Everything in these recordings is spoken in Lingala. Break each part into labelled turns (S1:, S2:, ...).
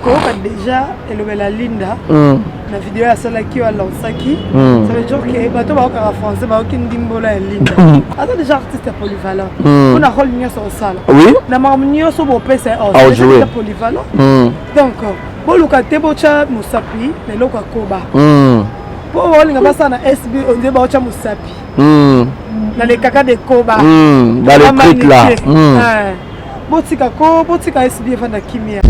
S1: Koyoka déjà elobela Linda na video asalaki oyo alansaki, ça veut dire que bato baokaka français, baoki ndimbola ya Linda. Aza déjà artiste ya polyvalent mpona rôle nyonso osala na makambo nyonso bopesa
S2: ye
S1: polyvalent. Donc boluka te botya mosapi na eloko ya koba mpo baolinga basala na SB ondie baotya mosapi na lekaka de koba.
S2: Dans le truc là.
S1: Botika ko, botika SB efanda kimia.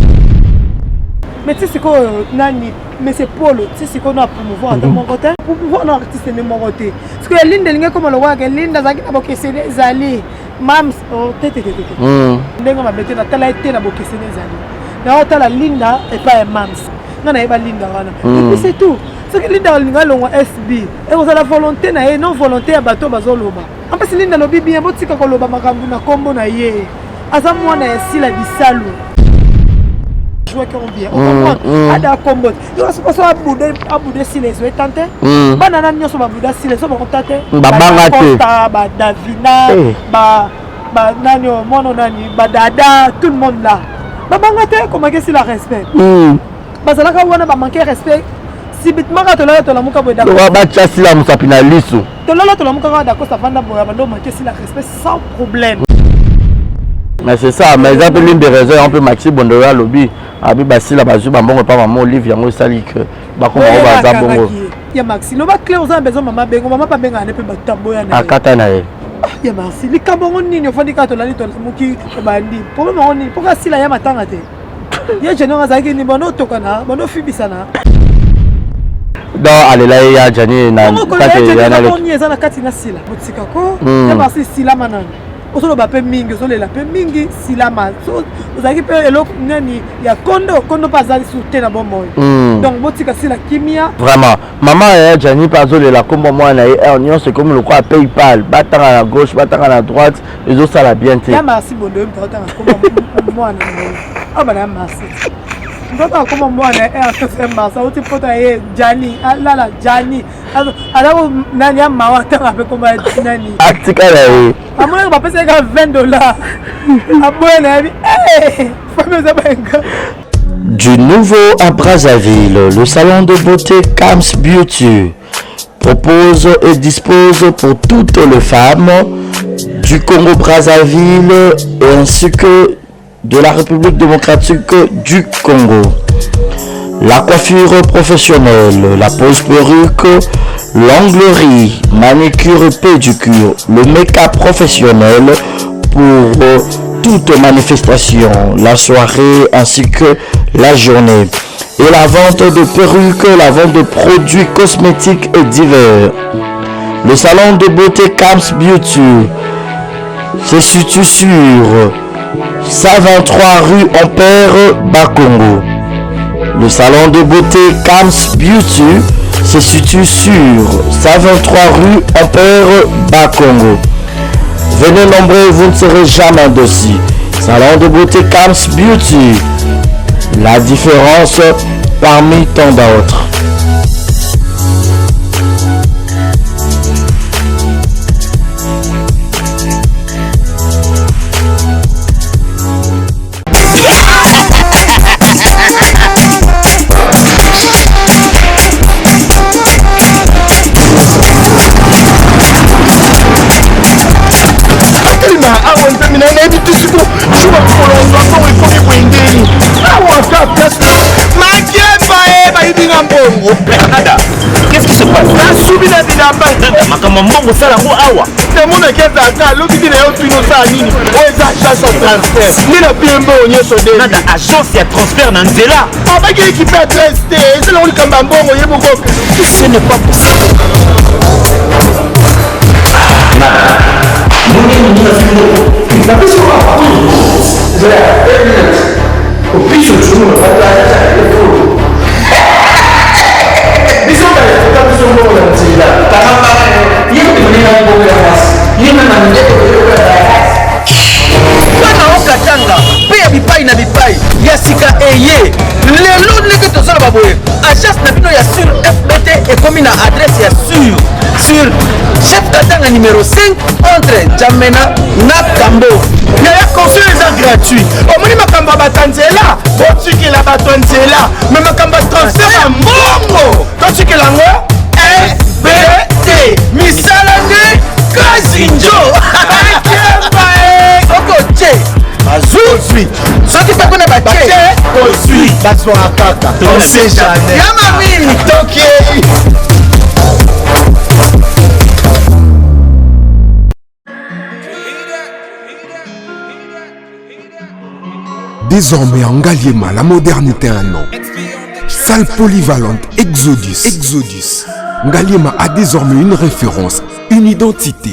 S1: Mais ti sikoyo nani, monsieur Polo, ti sikoyo na promouvoir ata moko te, promouvoir na artiste nde moko te. Sikoyo Linda elingi ekoma lokwaka Linda azalaki na bokeseni ezali mams te te te te, ndenge mabe te. Natala ye te na bokeseni ezali, naotala Linda epai ya mams. Nga nayeba Linda wana et puis c'est tout. Soki Linda alinga alongwa SB, ekozala volonté na ye, non volonté ya bato bazoloba. Ampesi Linda alobi bien, botika koloba makambo na nkombo na ye. Aza mwana ya Sila Bisalu, jouaki yango bien, ocomprendre? Ada kombo soso abude, abude Sila ezo etan te. Bana na nyonso babuda Sila ezo bango ta te.
S2: Babanga te.
S1: Badavina, nani, mwana nani, badada, tout le monde là babanga te komaki Sila respect. Bazalaka wana, bamanke respect subitement kaka tolala tolamuka boye.
S2: Batya Sila mosapi na liso.
S1: Tolala tolamuka kaka, Dacosta avanda boye, abanda omanke Sila respect sans problème.
S2: Mais c'est ça, mais eza mpe l'une des raisons yango mpe Maxi Bondolo alobi abi basila bazwi bambongo epa mama Olive, yango esali ke bakoma oyo baza bongo.
S1: Ya Maxi, loba clair, oza na besoin mama bengo, mama mpe abengaka ne mpe bato aboya na
S2: ye. Akata na ye.
S1: Ya Maxi, likambo yango nini? Ofandi kaka, tolali tolamuki, obandi problème yango nini? Mpoka Sila ya matanga te, ye jenongo azalaki nini? Bando otokana, bando ofibisana.
S2: Donc alela ye ya Jani na
S1: kati eza na kati na Sila. Botika ko, ya Maxi, silama nani? Ozoloba mpe mingi, ozolela mpe mingi. Silama ozalaki mpe eloko nani ya kondo kondo mpe azali su te na bomoi. Donc botika Sila kimia.
S2: Vraiment, mama ya Jani mpe azolela nkombo mwana na ye heure nyonso. Ekomi lokola PayPal, batanga na gauche, batanga na droite, ezosala bien te.
S1: Ya Marsi Bondo, ye moto atanga nkombo mwana na ye abana. Ya Marsi, moto atanga nkombo mwana ya Marsi auti mpota ye Jani alala Jani aza nani ya mawa, atanga mpe nkombo ya nani?
S2: Atikala ye.
S1: Amonaki bapesaki kaka 20 $, aboya na yebi famille eza bayenga.
S2: Du nouveau à Brazzaville, le salon de beauté Cams Beauty propose et dispose pour toutes les femmes du Congo-Brazzaville ainsi que de la République démocratique du Congo. La coiffure professionnelle, la pose perruque, l'onglerie, manicure, pédicure, le make-up professionnel pour toute manifestation, la soirée ainsi que la journée. Et la vente de perruques, la vente de produits cosmétiques et divers. Le salon de beauté Cams Beauty se situe sur 123 rue Ampère Bakongo. Le salon de beauté Cams Beauty se situe sur 123 rue Ampère Bakongo. Venez nombreux, vous ne serez jamais déçus. Salon de beauté Cams Beauty. La différence parmi tant d'autres.
S3: Atelema awa, nzambe na nayebi te siko jour kolonzwa mbongo ekomi bwendeni awa ka place makemba e bayibi nga mbongo.
S4: Ada, qu'est-ce qui se passe?
S3: Nasubi na bilamba.
S4: Makambo ya mbongo osala yango awa?
S3: Namonaki ezalaka alobi te na yo tuni osala nini. Oyo eza agence ya transfert nde na pie mbongo nyonso nde.
S4: Nada, agence ya transfert na nzela?
S3: Abaki équipe adresse te, eza nango likambo ya mbongo ye moko.
S4: Ce n'est pas possible. Nada, ndenge nini napesi
S3: biso biso biso mbongo na nzela
S4: ye bana okatanga mpe ya bipai na bipai ya sika eye lelo. Ndenge tozoloba boye, agence na bino ya sur FBT ekomi na adresse ya sur. Avenue Chef Katanga numéro 5 entre Djamena na Kambo.
S3: Yaya conseil eza gratuit. Omoni makambo ya bato ya nzela, botikela bato ya nzela. Mais makambo ya transfert ya mbongo, totikela yango SBT. Misala nde kazi njo. Akemba e.
S4: Soki otie bazwi soki mpe kuna batie
S3: ozwi bazwaka kaka. On sait jamais.
S4: Ya mami
S3: Tokei.
S5: Désormais en Ngaliema, la modernité a un nom. Salle polyvalente Exodus. Exodus. Ngaliema a désormais une référence, une identité.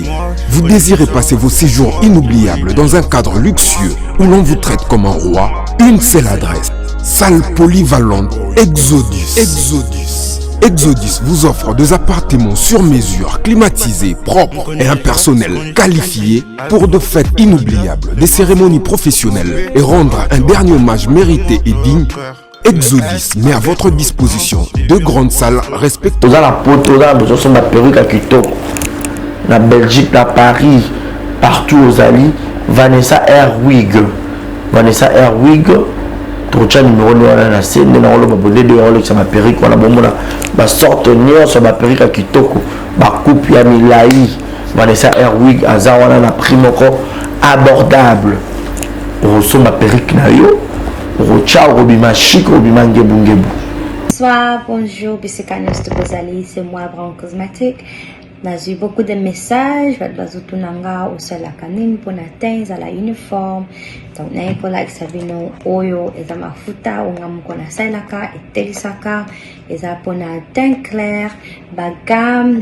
S5: Vous désirez passer vos séjours inoubliables dans un cadre luxueux où l'on vous traite comme un roi? Une seule adresse. Salle polyvalente Exodus. Exodus. Exodus vous offre des appartements sur mesure, climatisés, propres et un personnel qualifié pour de fêtes inoubliables, des cérémonies professionnelles et rendre un dernier hommage mérité et digne. Exodus met à votre disposition deux grandes salles respectées.
S2: Toza na poto, oza na besoin osomba perruque ya kitoko na Belgique, na Paris, partout ozali, Vanessa Airwig, Vanessa Airwig, tokotya numero nde wana na se nde nakoloba bonde nde olekisa ba perruque wana, bomona ba sorte nyonso ya ba perruque ya kitoko, ba coupe ya milai. Vanessa Airwig aza wana na prix moko abordable. Okosomba perruque na yo, okotya, okobima chic, okobima ngebungebu.
S6: Bonsoir, bonjour, bisika nyonso tokozali, c'est moi Brown Cosmetic. Nazwi beaucoup de messages, bato bazotuna nga osalaka nini mpona teint ezala uniforme. Donc naye kolakisa bino oyo eza mafuta oyo nga moko nasalelaka, etelisaka, eza mpona teint clair, ba gamme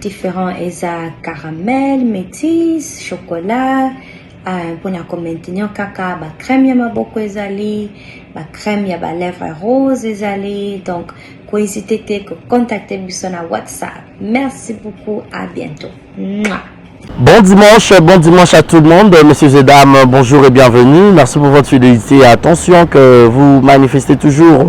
S6: différent, eza caramel, métis, chocolat, mpona ko maintenir kaka ba crème ya maboko ezali, ba crème ya ba lèvres rose ezali. Donc ko hésiter te ko contacter biso na WhatsApp. Merci beaucoup, à bientôt. Mouah.
S2: Bon dimanche, bon dimanche à tout le monde, messieurs et dames, bonjour et bienvenue. Merci pour votre fidélité et attention que vous manifestez toujours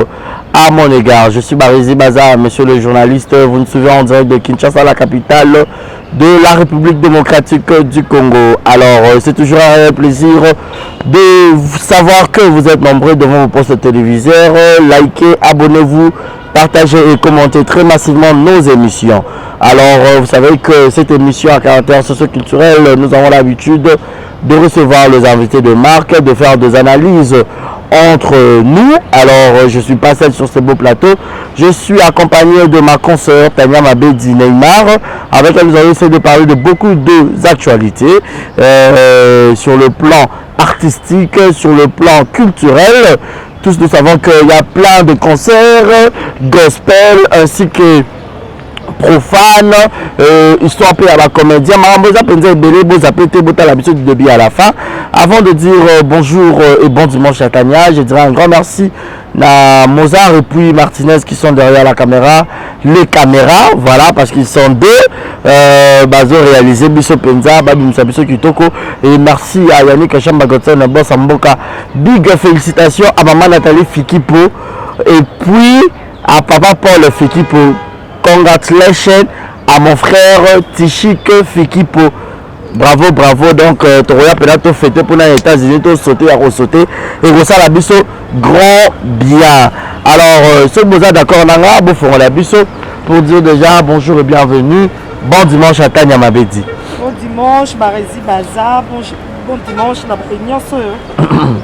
S2: à mon égard. Je suis Barézi Baza, monsieur le journaliste. Vous nous suivez en direct de Kinshasa, la capitale de la République démocratique du Congo. Alors, c'est toujours un plaisir de savoir que vous êtes nombreux devant vos postes téléviseurs. Likez, abonnez-vous, partagez et commentez très massivement nos émissions. Alors, vous savez que cette émission à caractère socio-culturel, nous avons l'habitude de recevoir les invités de marque, de faire des analyses entre nous. Alors, je suis pas seul sur ce beau plateau. Je suis accompagné de ma consoeur Tania Mabedi Neymar, avec elle nous allons essayer de parler de beaucoup d'actualités sur le plan artistique, sur le plan culturel. Tous nous savons qu'il y a plein de concerts, gospel, ainsi que profane, histoire pe ya ba comédien. Makambo eza mpenza ebele, bozape te, botala biso du début à la fin. Avant de dire bonjour et bon dimanche à Tania, je dirais un grand merci à Mozart et puis Martinez qui sont derrière la caméra, les caméras, voilà, parce qu'ils sont deux, bazo réalisé biso penza, babimisa biso kitoko. Et merci à Yannick Chamba Godson, boss Mboka. Big félicitations à maman Nathalie Fikipo et puis à papa Paul Fikipo. Congratulations à mon frère Tichik Fikipo. Bravo, bravo. Donc, Toroya Pena to fêter pour les États-Unis, to sauter, à sauter. Et ça, la biso, grand bien. Alors, ce que vous êtes d'accord, nanga, bon, faut la biso pour dire déjà bonjour et bienvenue. Bon dimanche à Tania Mabedi.
S1: Bon dimanche, Barézi Baza. Bon, bon dimanche, na nyonso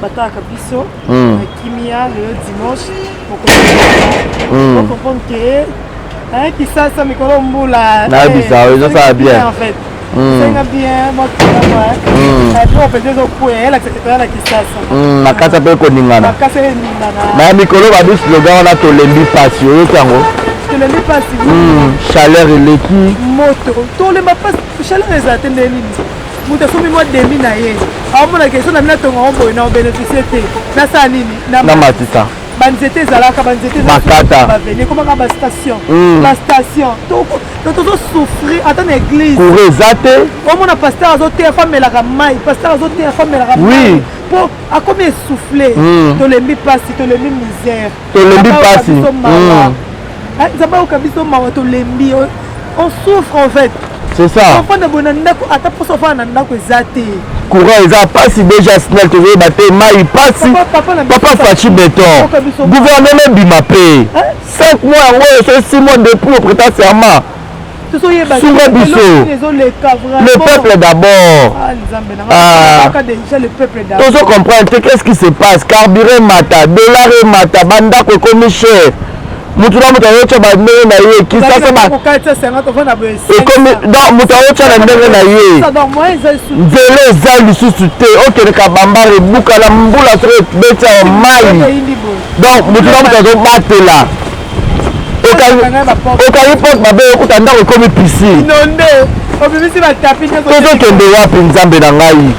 S1: bataka biso. Kimia le dimanche. Pour comprendre que hein, qui ça, ça, mikolo mbula.
S2: Na bisa, oui, ça, ça va bien.
S1: En fait. Ça va bien, moi, ça va. Et puis, on peut dire que elle a accepté la Kisasa.
S2: Makasa pe koningana.
S1: Makasa eningana.
S2: Na mikolo ba bis slogan wana tolembi pasi, oyoki yango?
S1: Tolembi pasi.
S2: Chaleur eleki.
S1: Moto, tolemba pasi, chaleur ezala te ndenge nini? Moto asombi mwa demi na ye. Aomona ke so na mina tonga ngo boye na obénéficier te. Nasala nini?
S2: Na matisa.
S1: Banzete ezalaka, banzete
S2: Makata.
S1: Baveni ekomaka ba station. Ba station. To tozo souffrir ata na église.
S2: Courant eza te.
S1: Omona pasteur azoteya fa amelaka mai, pasteur azoteya fa amelaka mai. Po akomi essoufflé. Tolembi pasi, tolembi misère.
S2: Tolembi
S1: Nzambe ayoka
S2: pasi.
S1: biso mawa. Nzambe ayoka biso mawa, tolembi. On souffre en fait.
S2: C'est ça.
S1: Ofanda boye na ndako, ata mposa ofanda na ndako eza te.
S2: Courant eza pasi déjà, SNEL tozoyeba te, mai pasi. Papa Fatshi Béton, gouvernement ebima mpe 5 mois yango oyo, so 6 mois depuis oprêta serment. Sunga biso, le peuple d'abord.
S1: Ah,
S2: tozo comprendre te qu'est-ce qui se passe. Carburant mata, dollar emata, bandako ekomi cher, mutu na moto azotya bandenge na ye. Kisasa ekomi, donc moto azotya na ndenge na ye. Nzela eza lisusu te, okendeka bambara ebukana, mbula soki ebeti awa mai. Donc motu na moto azobatela. Okangi porte mabe, okuta ndako ekomi piscine. Tozokende wapi? Nzambe na ngai,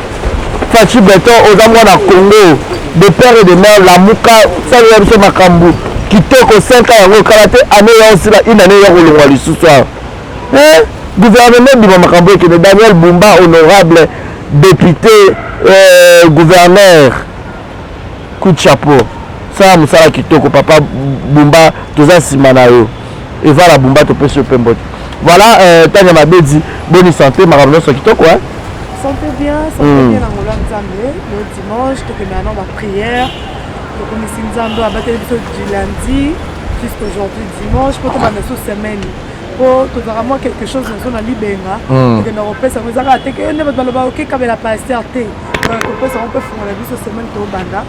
S2: Fatshi Béton, oza mwana Congo de père et de mère, lamuka, salela biso makambo kitoko. 5 ans yango ekala te, année ya osila, une année ya kolongwa lisusu awa. Gouvernement ebima, makambo ekende. Daniel Bumba, honorable député, gouverneur, coup de chapeau, sala mosala kitoko. Papa Bumba, toza nsima na yo. Evala Bumba, topesi yo mpe mbote. Voilà, Tanya Mabedi, boni santé? Makambo nyonso kitoko, hein?
S1: Santé bien, santé bien na ngolo ya Nzambe. Le dimanche tokendaka na baprière, tokomisi Nzambe abateli biso du lundi jusqu'aujourd'hui dimanche, mpo tobanda so semaine, mpo tozalaka mwa quelque chose nazo na libenga. Tokenda kopesa yango, ezaka te ke nde bato baloba okekabela pasteur te. Kopesa yango mpe fungola biso semaine, tobanda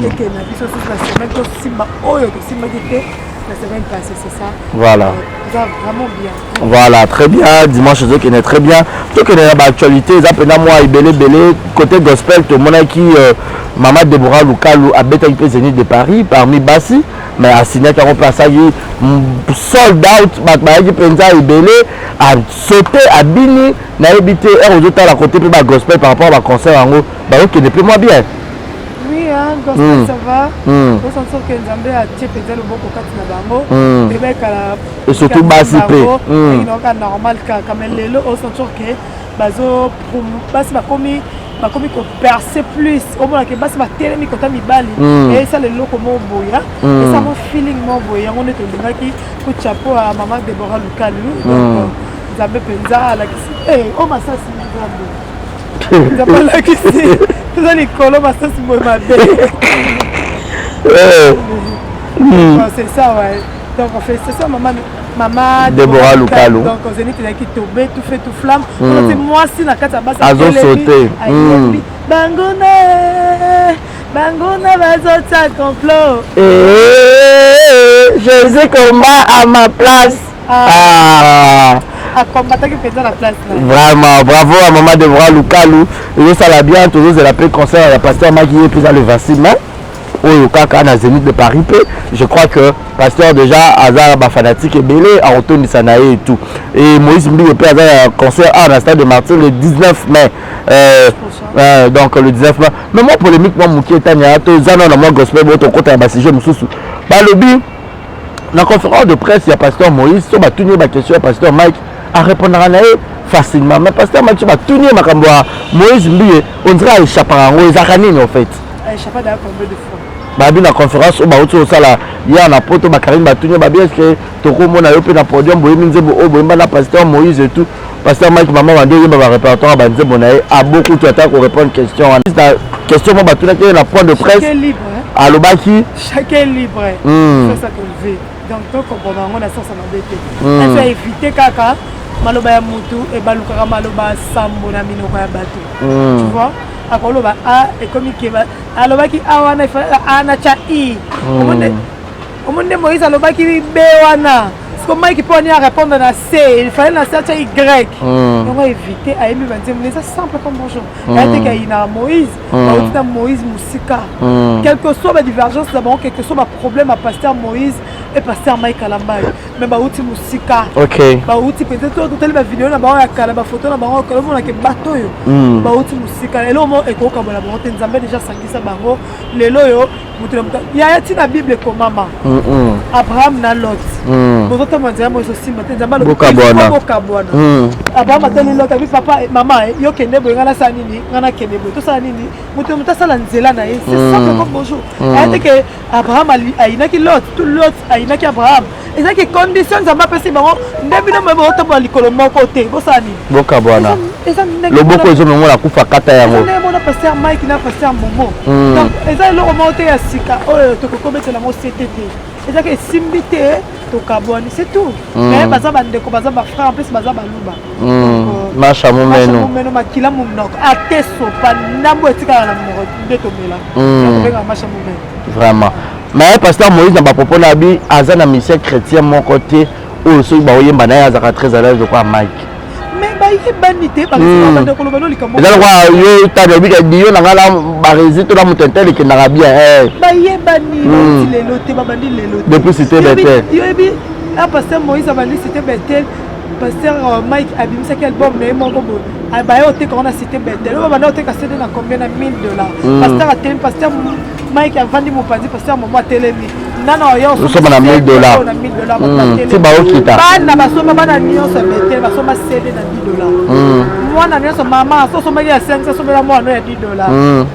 S1: ekende na biso susu na semaine, tosimba oyo tosimbaki te la semaine passée, c'est ça.
S2: Voilà.
S1: Eza vraiment bien.
S2: Voilà, très bien. Dimanche ezokende très bien. Tokende na baactualité, eza mpenza mwa ebele ebele. Côté gospel, tomonaki mama Déborah Lukalu abetaki mpe Zénith de Paris parmi basi, mais asignaki yango mpe asalaki sold out, bato bayaki mpenza ebele, asaute, abini. Nayebi te ere ozotala côté mpe bagospel par rapport à baconcert yango, bazokende mpe mwa bien.
S1: Oui, hein, gospel, ça va. Osentir que Nzambe atie mpenza loboko kati na bango. Ebekala.
S2: Et surtout basi mpe.
S1: Kaka normal kaka, mais lelo osentir que bazo basi bakomi kopercer plus, omonake basi batelemi kota mibali, esala eloko moko boya, esa mo feeling moko boye. Yango nde tolingaki coup de chapeau ya mama Débora Lukalu. Donc Nzambe mpenza alakisi o masasi, Nzambe, Nzambe alakisi toza likolo, masasi boye mabe. C'est ça, ouais. Donc en fait, c'est ça, maman, mama
S2: Déborah Lukalu.
S1: Donc Zénith ezalaki tobe, tout feu tout flamme. Ti mwasi na kati ya basi
S2: azosaute.
S1: Ayebi banguna, banguna bazotia complot.
S2: Jésus combat à ma place. Ah.
S1: Akombataki mpenza na place na.
S2: Vraiment, bravo à maman Déborah Lukalu. Ezosala bien. Tozozela mpe concert ya pasteur Maki ye mpenza le 26 mai oyo kaka na Zénith de Paris mpe. Je crois que pasteur déjà aza bafanatique ebele, akotondisa na ye et tout. Et Moïse Mbiye mpe aza ya concert a na stade de Martyr le 19 mai, donc le 19 mai. Mais moi, polémique mwa moke etania, toza nano na mwa gospel bo, tokota na basujet mosusu. Balobi na conférence de presse ya pasteur Moïse, so batuni ye baquestion ya pasteur Mike, arépondaka na ye facilement, mais pasteur Mike, so batuni ye makambo ya Moïse Mbiye, on dirait aéchappaka. Yango ezalaka nini en fait?
S1: Aéchappa d'ailleurs combien de fois?
S2: Babi na conférence oyo bauti kosala ya na poto, bakarine batuni ye, babi: est-ce tokomona yo mpe na podium, boyembi nzembo oyo boyemba na pasteur Moïse et tout? Pasteur Mike, mama bandi oyemba barépertoire ya banzembo na ye, abokutu ata korépondre question wana. Na question mo batunaki ye na point de presse, alobaki
S1: Chacun libre ça qu'il veut. Donc tocomprendre yango na sens ya mabe te. Azo éviter kaka maloba ya mutu ebalukaka, maloba sambo na minoko ya bato. Tu vois, akoloba a ekomi ke alobaki a wana, a na tya i. Omoni nde Moïse alobaki b wana, siko Mike mpo ani arépondre na c, il fallait na c atya y. Yango éviter, ayembi banzembo, eza simple comme bonjour. Aya teke ayinaka Moïse, bauti na Moïse mosika. Quel que soit badivergence na bango, quel que soit baproblème ya pasteur Moïse et pasteur Mike Kalambay, mais bauti mosika. Bauti mpenza, totali bavideo na bango ya kala, bafoto na bango ya kala, omonake bato oyo bauti mosika. Eloko moko ekokabola bango te. Nzambe déjà asangisa bango. Lelo oyo moto na moto yaya, ntina Bible ekomama, Abraham na Lot bozotambola nzela mo ezosimba te, Nzambe alobi bokabwana. Abraham atali Lot, abi: "Papa, mama, yo kende boye, ngai nasala nini? Ngai nakende boye, tosala nini?" Moto moto asala nzela na ye, c'est simple comme bonjour. Aya te ke Abraham ayinaki Lot to Lot ayinaki Abraham, ezalaki. Condition Nzambe apesi bango nde bino moye bozotambola likolo moko te, bosala nini?
S2: Bokabwana. Loboko ezomema na kufa, kata yango.
S1: Ndenge mona pasteur Mike na pasteur Momo. Donc eza eloko moko te ya sika oyo tokoki kobetela yango sete te. Ezaka esimbi te, tokabwani, c'est tout. Mais baza bandeko, baza bafrère, en plus baza baluba.
S2: Masha momeno.
S1: Momeno, makila monoko ate sopa ndambo etikala na monoko nde tomela. Tobenga masha momeno.
S2: Vraiment. Mais pasteur Moïse na bapropos na bi aza na musicien chrétien moko te oyo soki baoyemba na ye azalaka très à l'aise lokola Mike.
S1: Mais bayebani te, bandeko, koloba no likambo.
S2: Eza lokola yo tani obika diyo na ngai na baresi to na moto intel ekendaka bien, eh.
S1: Bayebani bauti lelo te, babandi lelo te.
S2: Depuis Cité Bethel.
S1: Yoyebi a pasteur Moïse abandi Cité Bethel, pasteur Mike abimisaki album na ye moko boye, baye oteka ngo na Cité Bethel. Oyo babanda oteka CD na combien? Na 1000 $. Pasteur atelemi, pasteur Mike avandi mopanzi, pasteur Momo atelemi, nana oya.
S2: Osomba na 1000 $.
S1: Na 1000 $.
S2: Ti baokita.
S1: Bana basomba, bana nyonso ya Bethel basomba CD na 10 $. Mwana nyonso, mama so osombaki ya 5, asombela mwana ya 10 $.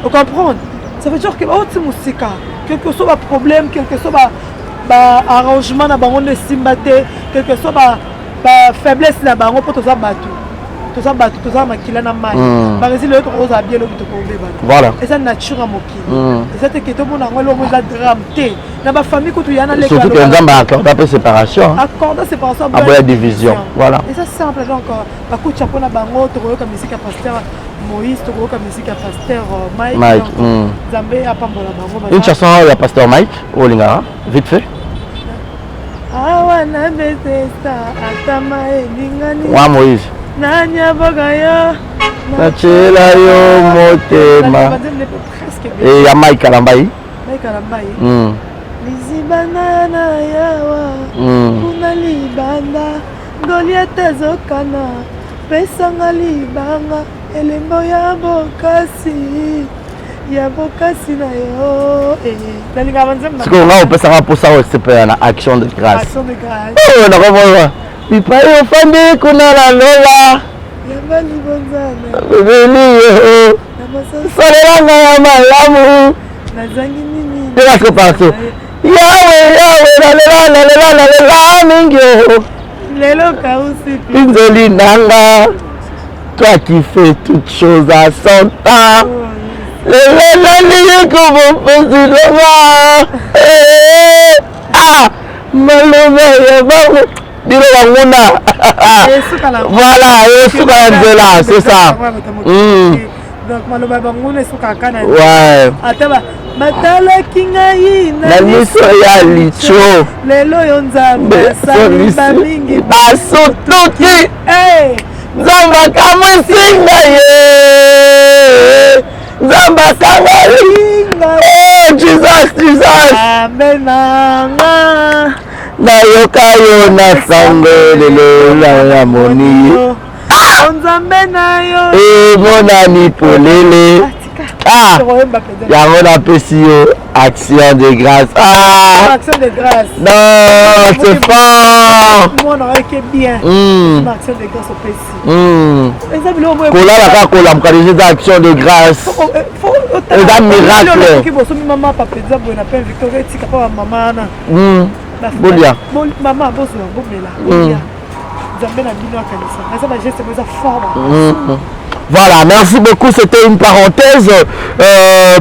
S1: Ocomprendre? Ça veut dire que bauti mosika. Quelque soit baproblème, quelque soit baarrangement na bango nde esimba te, quelque soit bafaiblesse na bango, mpo toza bato, toza bato, toza makila na mai. Baresi lelo tokozala bien, lobi tokobebana. Eza nature ya mokili. Eza te ke tomona yango eloko eza drame te. Na bafamille kutu ya na leki.
S2: Surtout que Nzambe accorda mpe séparation.
S1: Accorda séparation.
S2: Aboya division, voilà.
S1: Eza simple. Donc bakutia mpona bango, tokoyoka musique ya pasteur Moïse, tokoyoka musique ya pasteur Mike.
S2: Mike.
S1: Donc, Nzambe apambola bango.
S2: Une chanson ya pasteur Mike oyo olingaka, vite fait.
S1: Awa na Betesda atama elingani.
S2: Wa Moïse.
S1: Nani aboka yo?
S2: Natiela yo motema. E ya Mike Kalambai.
S1: Mike Kalambai. Liziba na na yawa. Kuna libanda Goliath azokana, pesanga libanga, elembo ya bokasi, ya bokasi na yo. Eh, nalingaka banzembo.
S2: Sikoyo nga opesanga mposa oyo esepela na action de grâce.
S1: Action de grâce.
S2: Oyo nakomona bipai ofandi kuna na lola.
S1: Yamba libonzana.
S2: Beli yo.
S1: Na masasi.
S2: Salelanga ya malamu.
S1: Nazangi nini?
S2: Te parce partout Yawe, Yawe, nalela, nalela, nalela mingi o.
S1: Lelo kausi.
S2: Pinzoli nanga, toi qui fais toutes choses à son temps, lelo nalingi komoposilonga. Ah, maloba ya bango bino banguna. Voilà, esuka na nzela, c'est ça.
S1: Donc maloba ya banguna esukaka na ata batalaki ngai
S2: na miso ya litio.
S1: Lelo oyo Nzambe asali bamingi.
S2: Basutuki. Nzambe akamwisi ngai ye, Nzambe akangoli. Oh Jesus, Jesus.
S1: Amen nanga.
S2: Nayoka yo na sango, lelo namoni.
S1: Nzambe na yo.
S2: Emonani polele. Ah, yango napesi yo action de grâce. Ah,
S1: action de grâce.
S2: Non, c'est fort.
S1: Mwana oyeke bien. Action de grâce opesi. Eza biloko moko.
S2: Kolala kaka, kolamuka déjà eza action de grâce, eza miracle.
S1: Soki bosomi mama pa mpenza boye na Pain Victoria, etika mpa bamama wana.
S2: Bolia.
S1: Mama, bozwa, bomela, bolia. Nzambe na bino akanisa eza bageste mo eza fort.
S2: Voilà, merci beaucoup. C'était une parenthèse.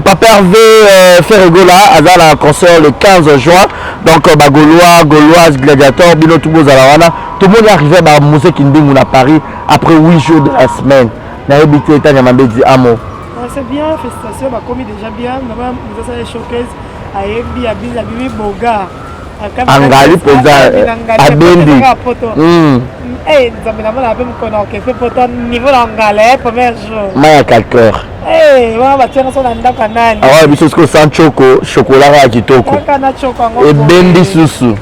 S2: Papa Hervé Ferre Gola aza na concert le 15 juin. Donc, bah, Gaulois, Gauloise, Gladiator, bino tout wana. Tout le monde est arrivé à Moussé Kindingu à Paris après 8 jours de la semaine. Nayebi te Tanya Mambedi Amo.
S1: C'est bien, félicitations, bakomi déjà bien. Mama Moussa showcase, ayembi, abimi, abimi boga.
S2: Angali mpenza abendi.
S1: Nzambe namona ape mokona okefe poto niveau na ngala premier jour.
S2: Maya calceur.
S1: Wana batianga so na ndako ya nani.
S2: Awa biso sikoyo sans choko, chocolat kaka kitoko.
S1: Kaka na choko yango.
S2: Ebendi susu.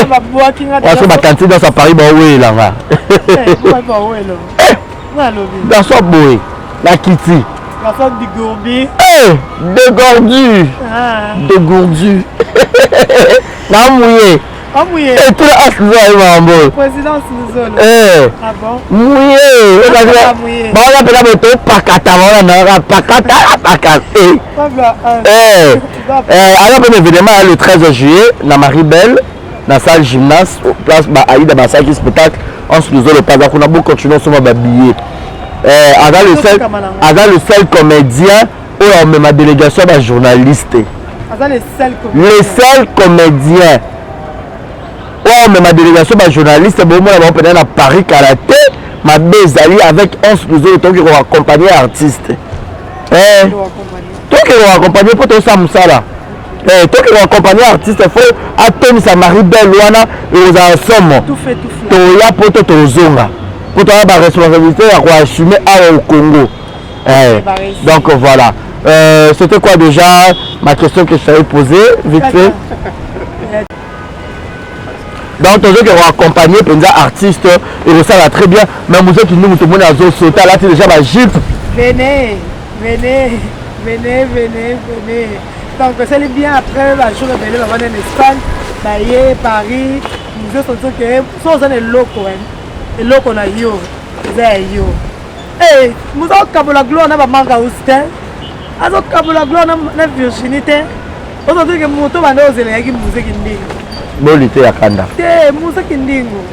S1: Babwaki nga.
S2: Waso batanti nyonso ya Paris baowelanga.
S1: Bawelo nalobi.
S2: Garçon boye na kiti.
S1: Garçon digourdi.
S2: Dégordu, dégourdu na muye.
S1: Amuye.
S2: Etula asizo aye makambo.
S1: Présidence Luzolo. Ah bon.
S2: Muye. Bawana mpena boye topakata, bawana naka pakata pakata. Aza mpe na événement ya le 13 juillet na Marie Belle. na salle gymnase place ba Aïda basalaki spectacle. Anse Luzolo mpe aza kuna, bocontinue osomba babillet. Eh, aza le seul, aza le seul comédien oyo amema délégation ya bajournaliste.
S1: Aza le seul.
S2: Le seul comédien oyo amema délégation bajournaliste. Bomona bango mpena na Paris kala te. Mabe ezali avec Anse Luzolo, tokoki koaccompagne artiste. Eh, tokoki koaccompagne mpo tosala mosala. Eh, tokoki koaccompagne artiste, fo atonisa Marie Belle wana, ekozala somo. Toya mpo to tozonga mpo toya baresponsabilité ya koassume awa au Congo. Eh, donc voilà. C'était quoi déjà ma question que je t'avais posée vite fait? Donc tozoki koaccompagne mpenza artiste, ekosala très bien. Mais mozoki ndungu tomoni azosota, alati déjà bajupe.
S1: Venez, venez, venez, venez, venez. Donc esali bien après bajour ebele bavanda na Espagne, baye Paris. Nyonso soki so oza na eloko, eloko na yo eza ya yo. Moza okabola gloire na bamark House te, azokabola gloire na Virginie te. Ozotoke moto banda ozela yaki muzeki ndingo.
S2: Boli te ya kanda.
S1: Te, muzeki ndingo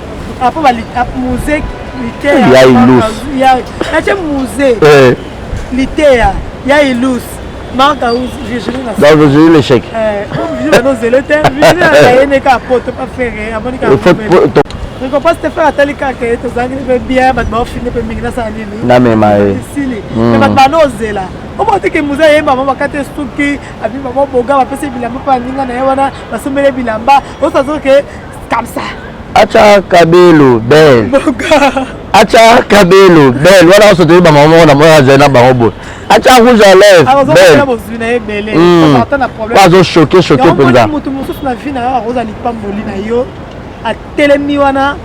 S1: apo muze liteya
S2: ya Ilus.
S1: Natie muze liteya ya Ilus, Mark House, Virginie.
S2: Na donc Virginie l'échec.
S1: Virginie banda ozele te. Virginie ayene ka poto pa Ferre amoni ka récompense te. Ferre atali kaka ye, tozalaki mpe bien, bato baofine mpe mingi, nasala nini?
S2: Namema ye.
S1: Esili. Me bato banda ozela omona teke muze ayemba mama bakati esuki abi mama boga bapesi bilamba mpe baninga na ye wana basombeli bilamba osazoke comme ça.
S2: Acha kabelo bel.
S1: Boga.
S2: Acha kabelo bel wana nyonso toyeba mama moko na moko azali na bango boye. Acha rouge à lèvre bel.
S1: Bozwi na ye ebele ata na problème.
S2: Azo choqué choqué mpenza.
S1: Moto mosusu na vie na yo akozala lipamboli na yo, atelemi wana,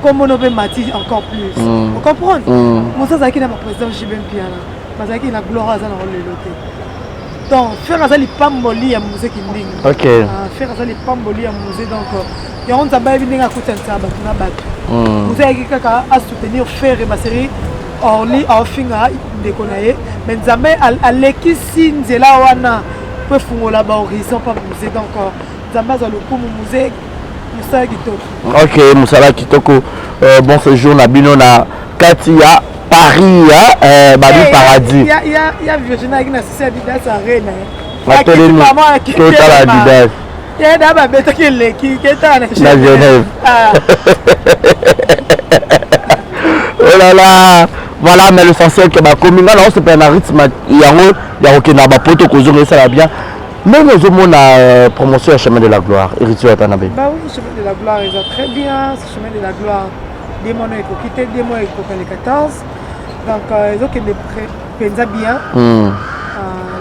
S1: kombono mpe mati encore plus. Ocomprendre? Mosu azalaki na baprésident JB Mpiana, bazalaki na gloire aza nango lelo te. Donc Ferre aza lipamboli ya muzeki ndenge. Ferre aza lipamboli ya muze. Donc yango Nzambe ayebi ndenge akutanisaka bato na bato. Muze ayaki kaka asoutenir Ferre, basérie Orly aofinga ndeko na ye, mais Nzambe alekisi nzela wana po efungola bahorizon mpa muze. Donc Nzambe azwa lokumu. Muze mosala kitoko.
S2: Ok, mosala kitoko. Bon séjour na bino na kati ya Paris, babi paradis.
S1: Ya Virginie ayaki na sisi Adidas Arena.
S2: Atelemi totala Adidas.
S1: Ye da babetaki eleki ketala
S2: na Genève. Oh là là, voilà. Mais l'essentiel ke bakomi, nga na osepela na rythme yango ya kokende na bapoto, kozonga esala bien. Ndenge ozomona promotion ya Chemin de la Gloire, Héritier Watanabe?
S1: Bah oui, Chemin de la Gloire eza très bien. Chemin de la Gloire, 2 mois no ekoki te, 2 mois ekoka le 14. Donc ezokende mpenza bien.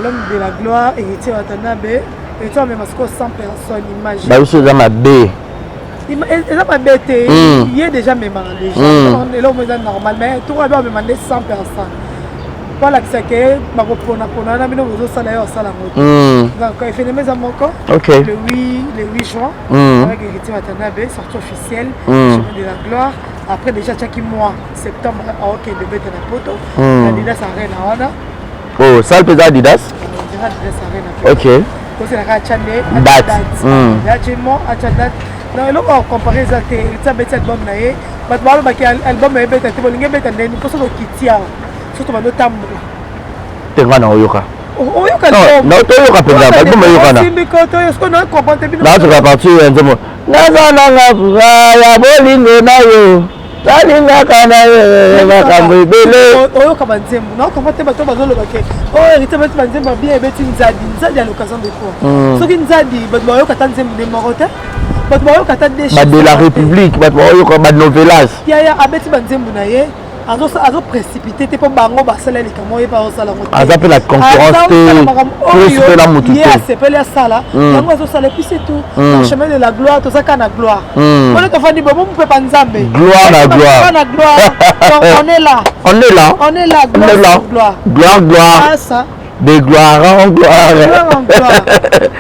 S1: L'homme de la gloire, Héritier Watanabe, Héritier amema sikoyo 100 personnes, imagine.
S2: Babiso eza mabe.
S1: Eza mabe te. Ye déjà amemaka déjà, eloko eza normal, mais toko abe amema nde 100 personnes po alakisa ke bakoponapona wana bino bozosala, ye osala yango te. Donc événement eza moko le 8, le 8 juin avec Héritier Watanabe, sortie officielle Chemin de la Gloire. Après déjà tiaki mois septembre aokende bete na poto na Adidas Arena wana.
S2: Oh, salle mpenza Adidas.
S1: Adidas Arena. Koselaka atya nde
S2: date.
S1: Atye mo atya date. Donc eloko ya kocompare eza te. Héritier abeti album na ye, bato balobaki album na ye ebeta te. Bolingi ebeta ndeni? Mpo soki okiti awa, soki tobanda otambola.
S2: Te, nga na oyoka.
S1: Oyoka.
S2: Toyoka mpenza album eyokana. Nazoka partir ya nzembo naza nanga fuka ya bolingo na yo, nalingaka na yo makambo ebele.
S1: Oyoka banzembo, naokompa te. Bato bazoloba ke oyo Héritier beti banzembo bien, ebeti nzadi nzadi ya l'occasion de quoi? Soki nzadi, bato bayoka ata nzembo nde moko te, bato bayoka ata
S2: de de la République, bato bayoka banovelas.
S1: Yaya abeti banzembo na ye, azoprécipité te mpo bango basala likambo oyo ye mpe azosala yango.
S2: Aza mpe na concurrence te, mpe na motu
S1: te. Asepeli asala yango, azosala, et puis c'est tout. Chemin de la Gloire, toza kaka na gloire mpona tofandi bomo mopepa Nzambe.
S2: Gloire na gloire.
S1: Na gloire. Donc on est là.
S2: On est là.
S1: On est là.
S2: Gloire
S1: sur gloire.
S2: Gloire, gloire.
S1: Ah, ça
S2: de gloire en gloire.
S1: Gloire en gloire.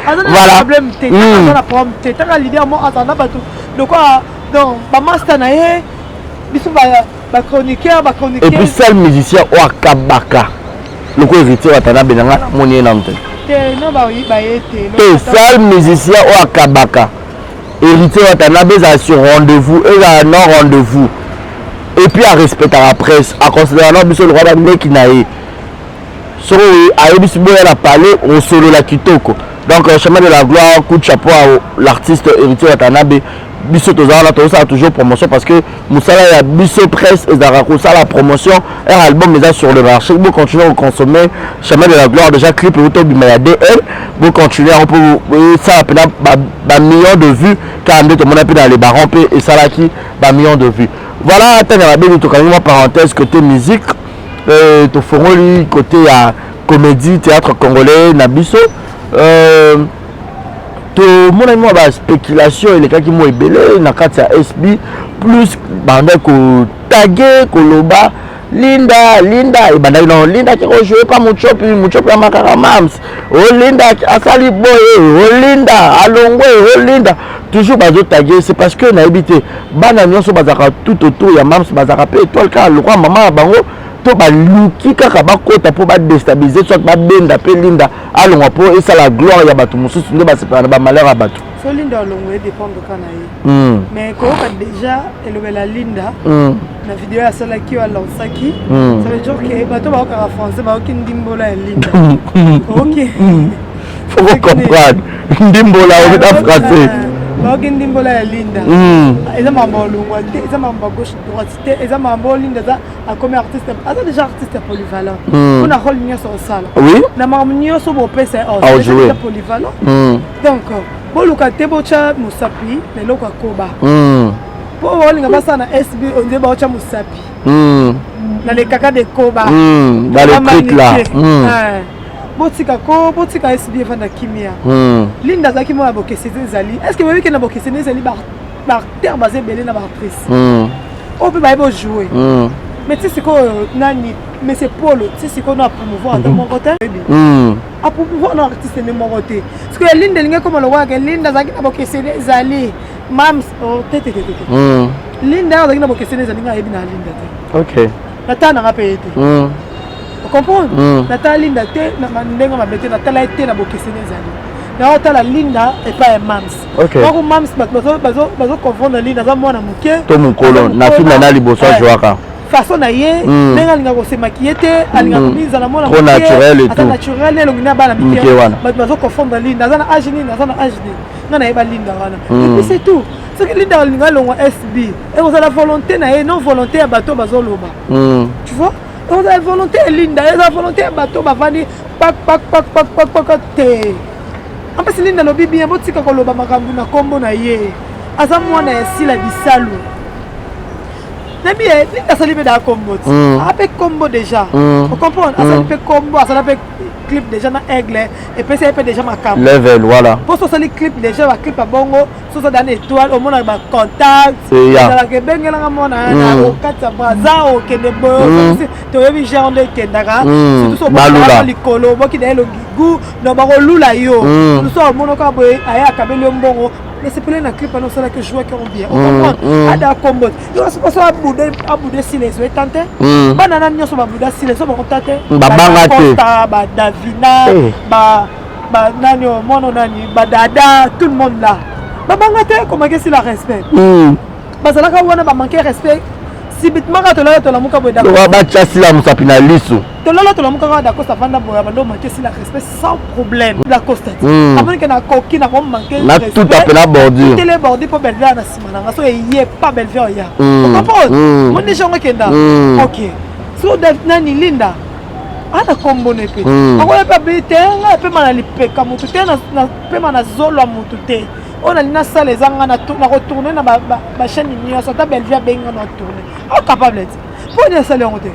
S1: Aza na problème te, aza na problème te. Taka leader mo aza na bato lokola, donc bamaster na ye, biso bachroniqueur, bachroniqueur.
S2: Et puis seul musicien oyo akabaka lokola Héritier Watanabe, nanga moni ye nanu te.
S1: Te, no baye te.
S2: Te, seul musicien oyo akabaka. Héritier Watanabe ezala sur rendez-vous, ezala non rendez-vous. Et puis arespectaka presse, aconsidéraka na biso lokola bandeki na ye. Soki ayebisi boya na palais, osolola kitoko. Donc chemin de la gloire, coup de chapeau à l'artiste Héritier Watanabe. Biso toza wana, tozosala toujours promotion parce que mosala ya biso presse ezalaka kosala promotion. Un album eza sur le marché, bocontinue koconsommer Chemin de la gloire. Déjà clip euti obima ya dl, bocontinue yango mpo esala mpena bamillion de vues, kaka nde tomona mpe dans les barons mpe esalaki bamillion de vues. Voilà, ntango ya babeli, tokangi mwa parenthèse côté musique, tofongoli côté ya comédie, théâtre congolais na biso. Tomonaki mwa baspéculation elekaki mwa ebele na kati ya SB plus, bandaki kotaguer, koloba Linda. Linda ebandaki no, Linda ake kojouer pa Muchopi, Muchopi amakaka mams o Linda asali boye, o Linda alongwe, o Linda toujours bazotaguer. C'est parce que nayebi te, bana nyonso bazalaka tout autour ya mams bazalaka mpe étoile kaka lokwa mama na bango, to baluki kaka bakota mpo badéstabiliser, soit babenda mpe Linda alongwa mpo esala gloire ya bato mosusu nde basepela na bamalheur ya bato.
S1: So Linda alongwa, edépendre ka na ye. Mais koyoka déjà elobela Linda na video asalaki oyo alansaki, ça veut dire que bato baokaka français, baoki ndimbola ya Linda, ok.
S2: Faut comprendre ndimbola obeta français.
S1: Baoki ndimbola ya Linda. Eza makambo ya olongwa te, eza makambo ya gauche droite te, eza makambo oyo Linda aza akomi artiste, aza déjà artiste polyvalent mpona rôle nyonso osala na makambo nyonso bopesa
S2: Aojouer.
S1: polyvalent. Donc boluka te botya mosapi na eloko ya koba mpo olinga basala na SB ondie baotya mosapi na lekaka de koba.
S2: Dans le truc là.
S1: Botika ko, botika SB efanda kimia. Linda azalaki mwana bokeseni ezali. Est ce que boyebi ke na bokeseni ezali, baacteur baza ebele na baactrice oyo mpe bayebi ojouer? Mais ti sikoyo nani, monsieur Polo, ti sikoyo no apromouvoir ata moko te, apromouvoir na artiste nde moko te. Sikoyo Linda elingi ekoma lokwaka Linda azalaki na bokeseni ezali mams te te te te. Linda azalaki na bokeseni ezali, ngai ayebi na Linda te. Natala nanga mpe ye te. Ocomprendre? Natala Linda te na ndenge mabe te, natala ye te na bokeseni ezali. Naotala Linda epai ya mams moko, mams bato bazoconfondre Linda aza mwana moke
S2: to mokolo na film na liboso ajwaka.
S1: Façon na ye, ndenge alingaka kosemaki ye te, alingaka komizala mwana.
S2: Trop naturel et
S1: aza
S2: tout.
S1: Naturel, elongi na bana
S2: mike
S1: mike.
S2: Wana.
S1: Bato bazoconfondre Linda aza na age nini, aza na age nini. Nga nayeba Linda wana et puis c'est tout. Soki Linda alinga alongwa SB, ekozala volonté na ye, non volonté ya bato bazoloba. Tu vois, ekozala volonté ya Linda, ezala volonté ya bato bavandi pak pak pak pak pak pak te. Ampesi Linda alobi bien, botika koloba makambo na nkombo na ye. Aza mwana ya Sila Bisalu, nayebi ye. Linda asali mpe daa kombo ti ape kombo déjà. Ocomprendre? Asali mpe kombo, asala mpe clip déjà na Aigle, epesi ye mpe déjà makambo.
S2: Level, voilà.
S1: Mpo so osali clip déjà, baclip ya bongo, so oza dana étoile, omona bacontact. Ezalaka ebengelanga mwana na okati ya Braza, okende boye, toyebi genre nde ekendaka. Surtout so
S2: Balula.
S1: omonaka likolo, oboki na elongi gu no, bakolula yo. So omonaka boye, aye akabeli yo mbongo, nasepeli na clip wana osalaki, jouaki yango bien. Ocomprendre? Ada kombo so abude, abude sila ezo etan te. Bana na nyonso babuda sila ezo bango ta te.
S2: Babanga te.
S1: Badavina, ba ba nani oyo, mwana nani, badada, tout le monde là babanga te komaki esila respect. Bazalaka wana, bamanke respect subitement kaka tolala tolamuka boye.
S2: Lokola batya Sila mosapi na liso.
S1: Tolala tolamuka kaka, Dacosta avanda boye, abanda omanke esila respect sans problème. Dacosta ti amoni ke nakoki nakomanke
S2: Na tout à fait na bordure.
S1: Tele bordure mpo Belve na nsima nanga, so eye pa Belve oya. Ocomprendre? Moni jongo ekenda. Ok, so nani, Linda ana kombo na epe. Akoya mpe abi te, ngai apema na lipeka motu te, napema na zolo ya motu te. Oyo nalingi nasala eza ngai nakotourne na bachaîne nyonso, ata Belve abengi ngai na tourne acapable te. Mpo nini asali yango te?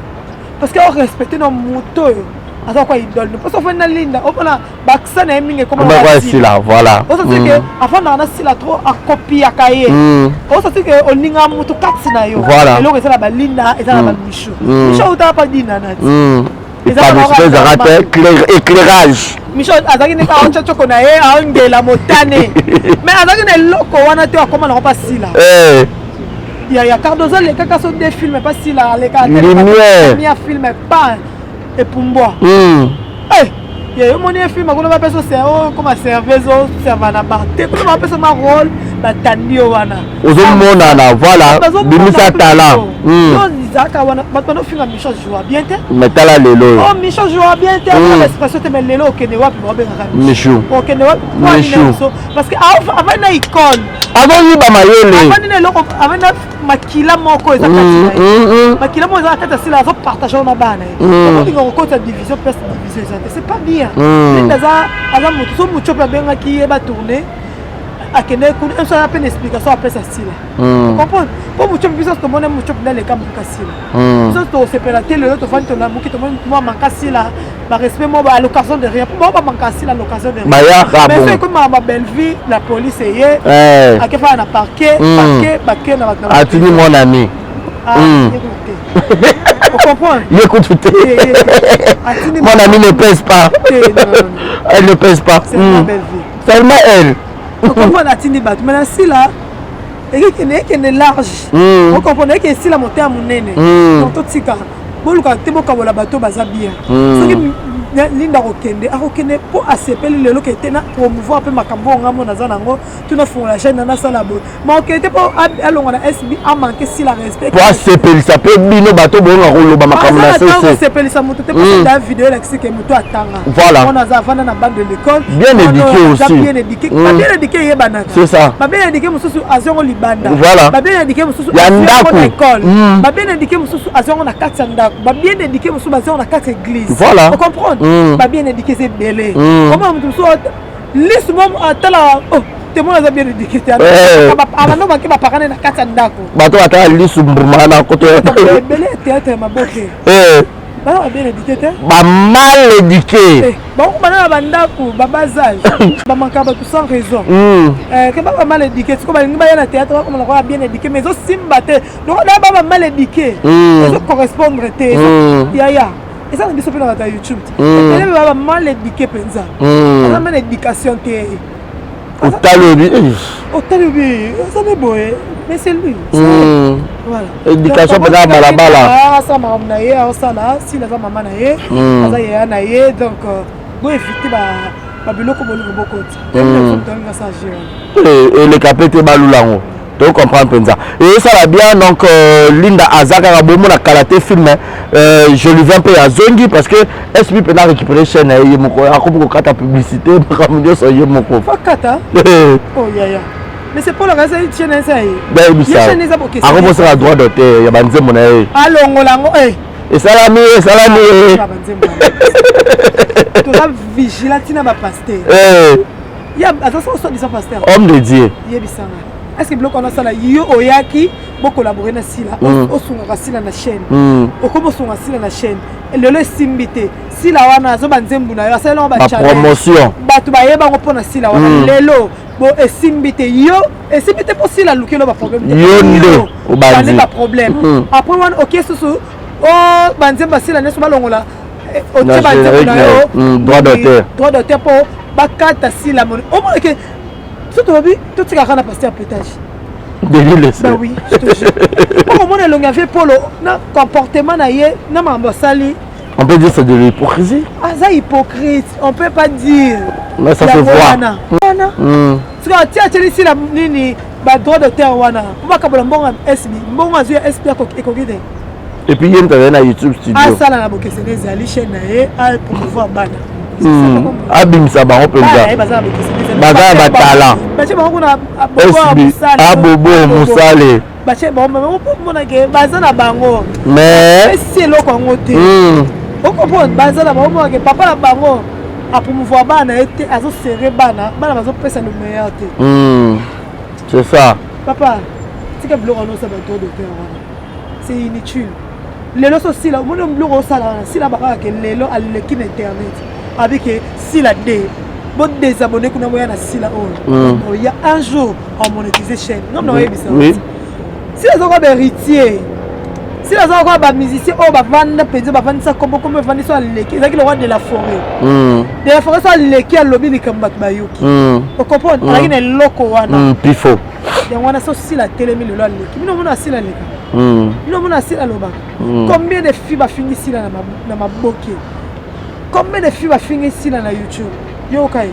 S1: Parce que orespecte na moto oyo aza kwa idole. Mposo ofandi na Linda, omona baksa na ye mingi ekoma.
S2: Kwa Sila, voilà.
S1: Osati ke afandaka na Sila trop, akopiaka ye. Osati ke olingaka motu kati na yo. Eloko eza na balinda, eza na bamishu mishu autaka pa dina nati.
S2: Ezalaka te éclairage.
S1: Micho azalaki ndenge aotya tioko na ye, aongela motane, mais azalaki na eloko wana te, akoma nango mpa Sila. Ya Cardozo alekaka so de film pa Sila, alekaka
S2: Lumière.
S1: ya film pa epumbwa. Ye omoni ye film akuna bapesa okoma serveuse, oserva na bar te, kuna bapesa ma rôle. Batandi yo wana.
S2: Ozomonana, voilà, bimisa talent.
S1: Ezalaka wana bato banofinga Micho joua bien te.
S2: Mais tala lelo oyo.
S1: Oh, Micho joua bien te, expression te, mais lelo okende wapi babengaka
S2: Micho?
S1: Okende wapi?
S2: Micho.
S1: Parce que avandi na icône.
S2: Azoyiba mayele.
S1: Avandi na eloko, avandi na makila moko eza kati na ye. Makila moko eza na kati ya Sila, azopartage na bana ye. Olinga kokota division, place division eza te, c'est pas bien. Linda aza moto so moto mpe abengaki ye batourne, akende kuna, so aza mpe na explication apesa Sila, comprendre? Mpo moto biso tomoni moto mpe aleka moka Sila. Biso tosepela te. Lelo tovandi, tolamuki, tomoni mwa manka Sila, barespect mo à l'occasion de rien, mpo bao bamanka Sila à l'occasion de rien.
S2: Bayaka.
S1: Mais so ekomi makambo ya Bellevue, la police eye, akefaka na parquet, parquet bake na bato.
S2: Atini mon ami.
S1: Ocomprendre?
S2: Ye kutu te. Mon ami ne pèse pas, elle ne pèse pas.
S1: Seulement
S2: Seulement elle.
S1: Ocomprendre? Atindi bato, mais na Sila ekekende, ekende large. Ocomprendre? Eke esila motema monene. Donc totika, boluka te bokabola bato baza bien. Soki Linda akokende, akokende mpo asepeli lelo ke te na promouvoir mpe makambo oyo ngambo naza nango, tuna fungola chaîne na nasala boye, ma okende te mpo alongwa na SB, amanke Sila respect.
S2: Po asepelisa mpe bino bato boyonga koloba makambo na sese.
S1: Kosepelisa moto te, mpo da video elakisi ke moto atanga.
S2: Voilà.
S1: Wana aza avanda na bande de l'école.
S2: Bien éduqué aussi.
S1: Bien éduqué. Babien éduqué eyebanaka.
S2: C'est ça.
S1: Babien éduqué mosusu azongo libanda.
S2: Voilà.
S1: Babien éduqué mosusu
S2: ya ndako.
S1: Na école. Babien éduqué mosusu azongo na kati ya ndako. Babien éduqué mosusu bazongo na kati ya église.
S2: Voilà.
S1: Ocomprendre? Babien éduqué eza ebele. Omona moto mosusu lisu mo atala, oh, temona aza bien éduqué te, abando bake baparane na kati ya ndako.
S2: Bato batala lisu mbuma na koto.
S1: Ebele ya théâtre ya maboke bana babien éduqué te.
S2: Bamal éduqué.
S1: Bango bana na bandako babasage, bamaka bato sans raison, ke baba mal éduqué. Siko balingi baya na théâtre, bakomona koya bien éduqué, mais ezosimba te. Donc na baba mal éduqué ezocorrespondre te. Yaya, eza na biso mpe na bato ya YouTube te, ebele baba mal éduqué mpenza, aza ma na éducation te.
S2: Otali obi.
S1: Otali obi, eza nde boye, mais c'est lui. Voilà.
S2: Éducation mpenza ya balabala.
S1: Asala makambo na ye, aosala Sila, aza mama na ye, aza yaya na ye. Donc boévite babiloko bolingo bokoti.
S2: Eleka mpe te, balula yango, tocomprendre mpenza, ezosala bien. Donc Linda aza kaka bomona kala te film Jolivin mpe azongi, parce que SB mpenza récupéré chaîne na ye, ye moko akomi kokata publicité, makambo nyonso ye moko.
S1: Fakata. Oh yaya, mais c'est pour la raison chaîne eza ye.
S2: Bayebisa akomosala droit d'auteur ya banzembo na ye.
S1: Alongola yango.
S2: Esalami, esalami.
S1: Toza vigilant ntina bapasteur ya aza so soi-disant pasteur.
S2: Homme de Dieu.
S1: Yebisanga, est ce que biloko wana osala, yo oyaki bocollabore na Sila, osungaka Sila na chaîne, okomi osunga Sila na chaîne, lelo esimbi te. Sila wana azoba nzembo na yo, asaleli yango
S2: bapromotion,
S1: bato bayebango mpo na Sila wana. Lelo bo esimbi te, yo esimbi te mpo Sila alukeli baproblème.
S2: Yo nde
S1: obandi baproblème. Après wana oke susu o banzembo basila nyonso balongola, otie banzembo na yo.
S2: Droit d'auteur.
S1: Droit d'auteur mpo bakata Sila moni. Omona ke so tolobi totikaka na pasteur pétage.
S2: Denis Lese.
S1: Bah oui, je te jure. Mpo komona elongi ya vie Polo na comportement na ye na makambo asali.
S2: On peut dire c'est de l'hypocrisie.
S1: Aza hypocrite, on peut pas dire.
S2: Mais ça se voit.
S1: Wana sikoyo atia, atieli Sila nini, badroit d'auteur wana mpo bakabola mbongo ya SB. Mbongo azwi ya SB ekoki te.
S2: Et puis ye moto azali na YouTube studio.
S1: Asala na bokeseni, ezali chaîne na ye, apromouvoir bana.
S2: Abimisa bango mpenza,
S1: baza na bokeseni.
S2: Baza na batalent.
S1: Batie bango kuna.
S2: SB abobo mosale.
S1: Batie bango, omonake baza na bango.
S2: Mais
S1: esi eloko yango te, ocomprendre? Baza na bango, omonake papa na bango apromouvoir bana ye te, azosere bana, bana bazopesa le meilleur te.
S2: C'est ça.
S1: Papa, tika biloko wana, osala badroit d'auteur wana, c'est inutile. Lelo so Sila omoni biloko osala wana, Sila bakaka ke lelo aleki na internet, abike Sila d bodésabonne kuna, boya na Sila oyo ya un jour amonétise chaîne ngam na oyebisa. Sila aza koka bahéritier, Sila aza koka bamusicien oyo bavanda mpenza, bavandisa kombo, kombo evandisa, aleki. Ezalaki le roi de la forêt, de la forêt. So aleki, alobi likambo, bato bayoki. Ocomprendre? Azalaki na eloko wana.
S2: Pifo.
S1: Yango wana so Sila atelemi lelo, aleki bino, omona Asila aleka bino, omona Asila alobaka. Combien de filles bafingi Sila na maboke? Combien de filles bafingi Sila na YouTube? Yoka ye.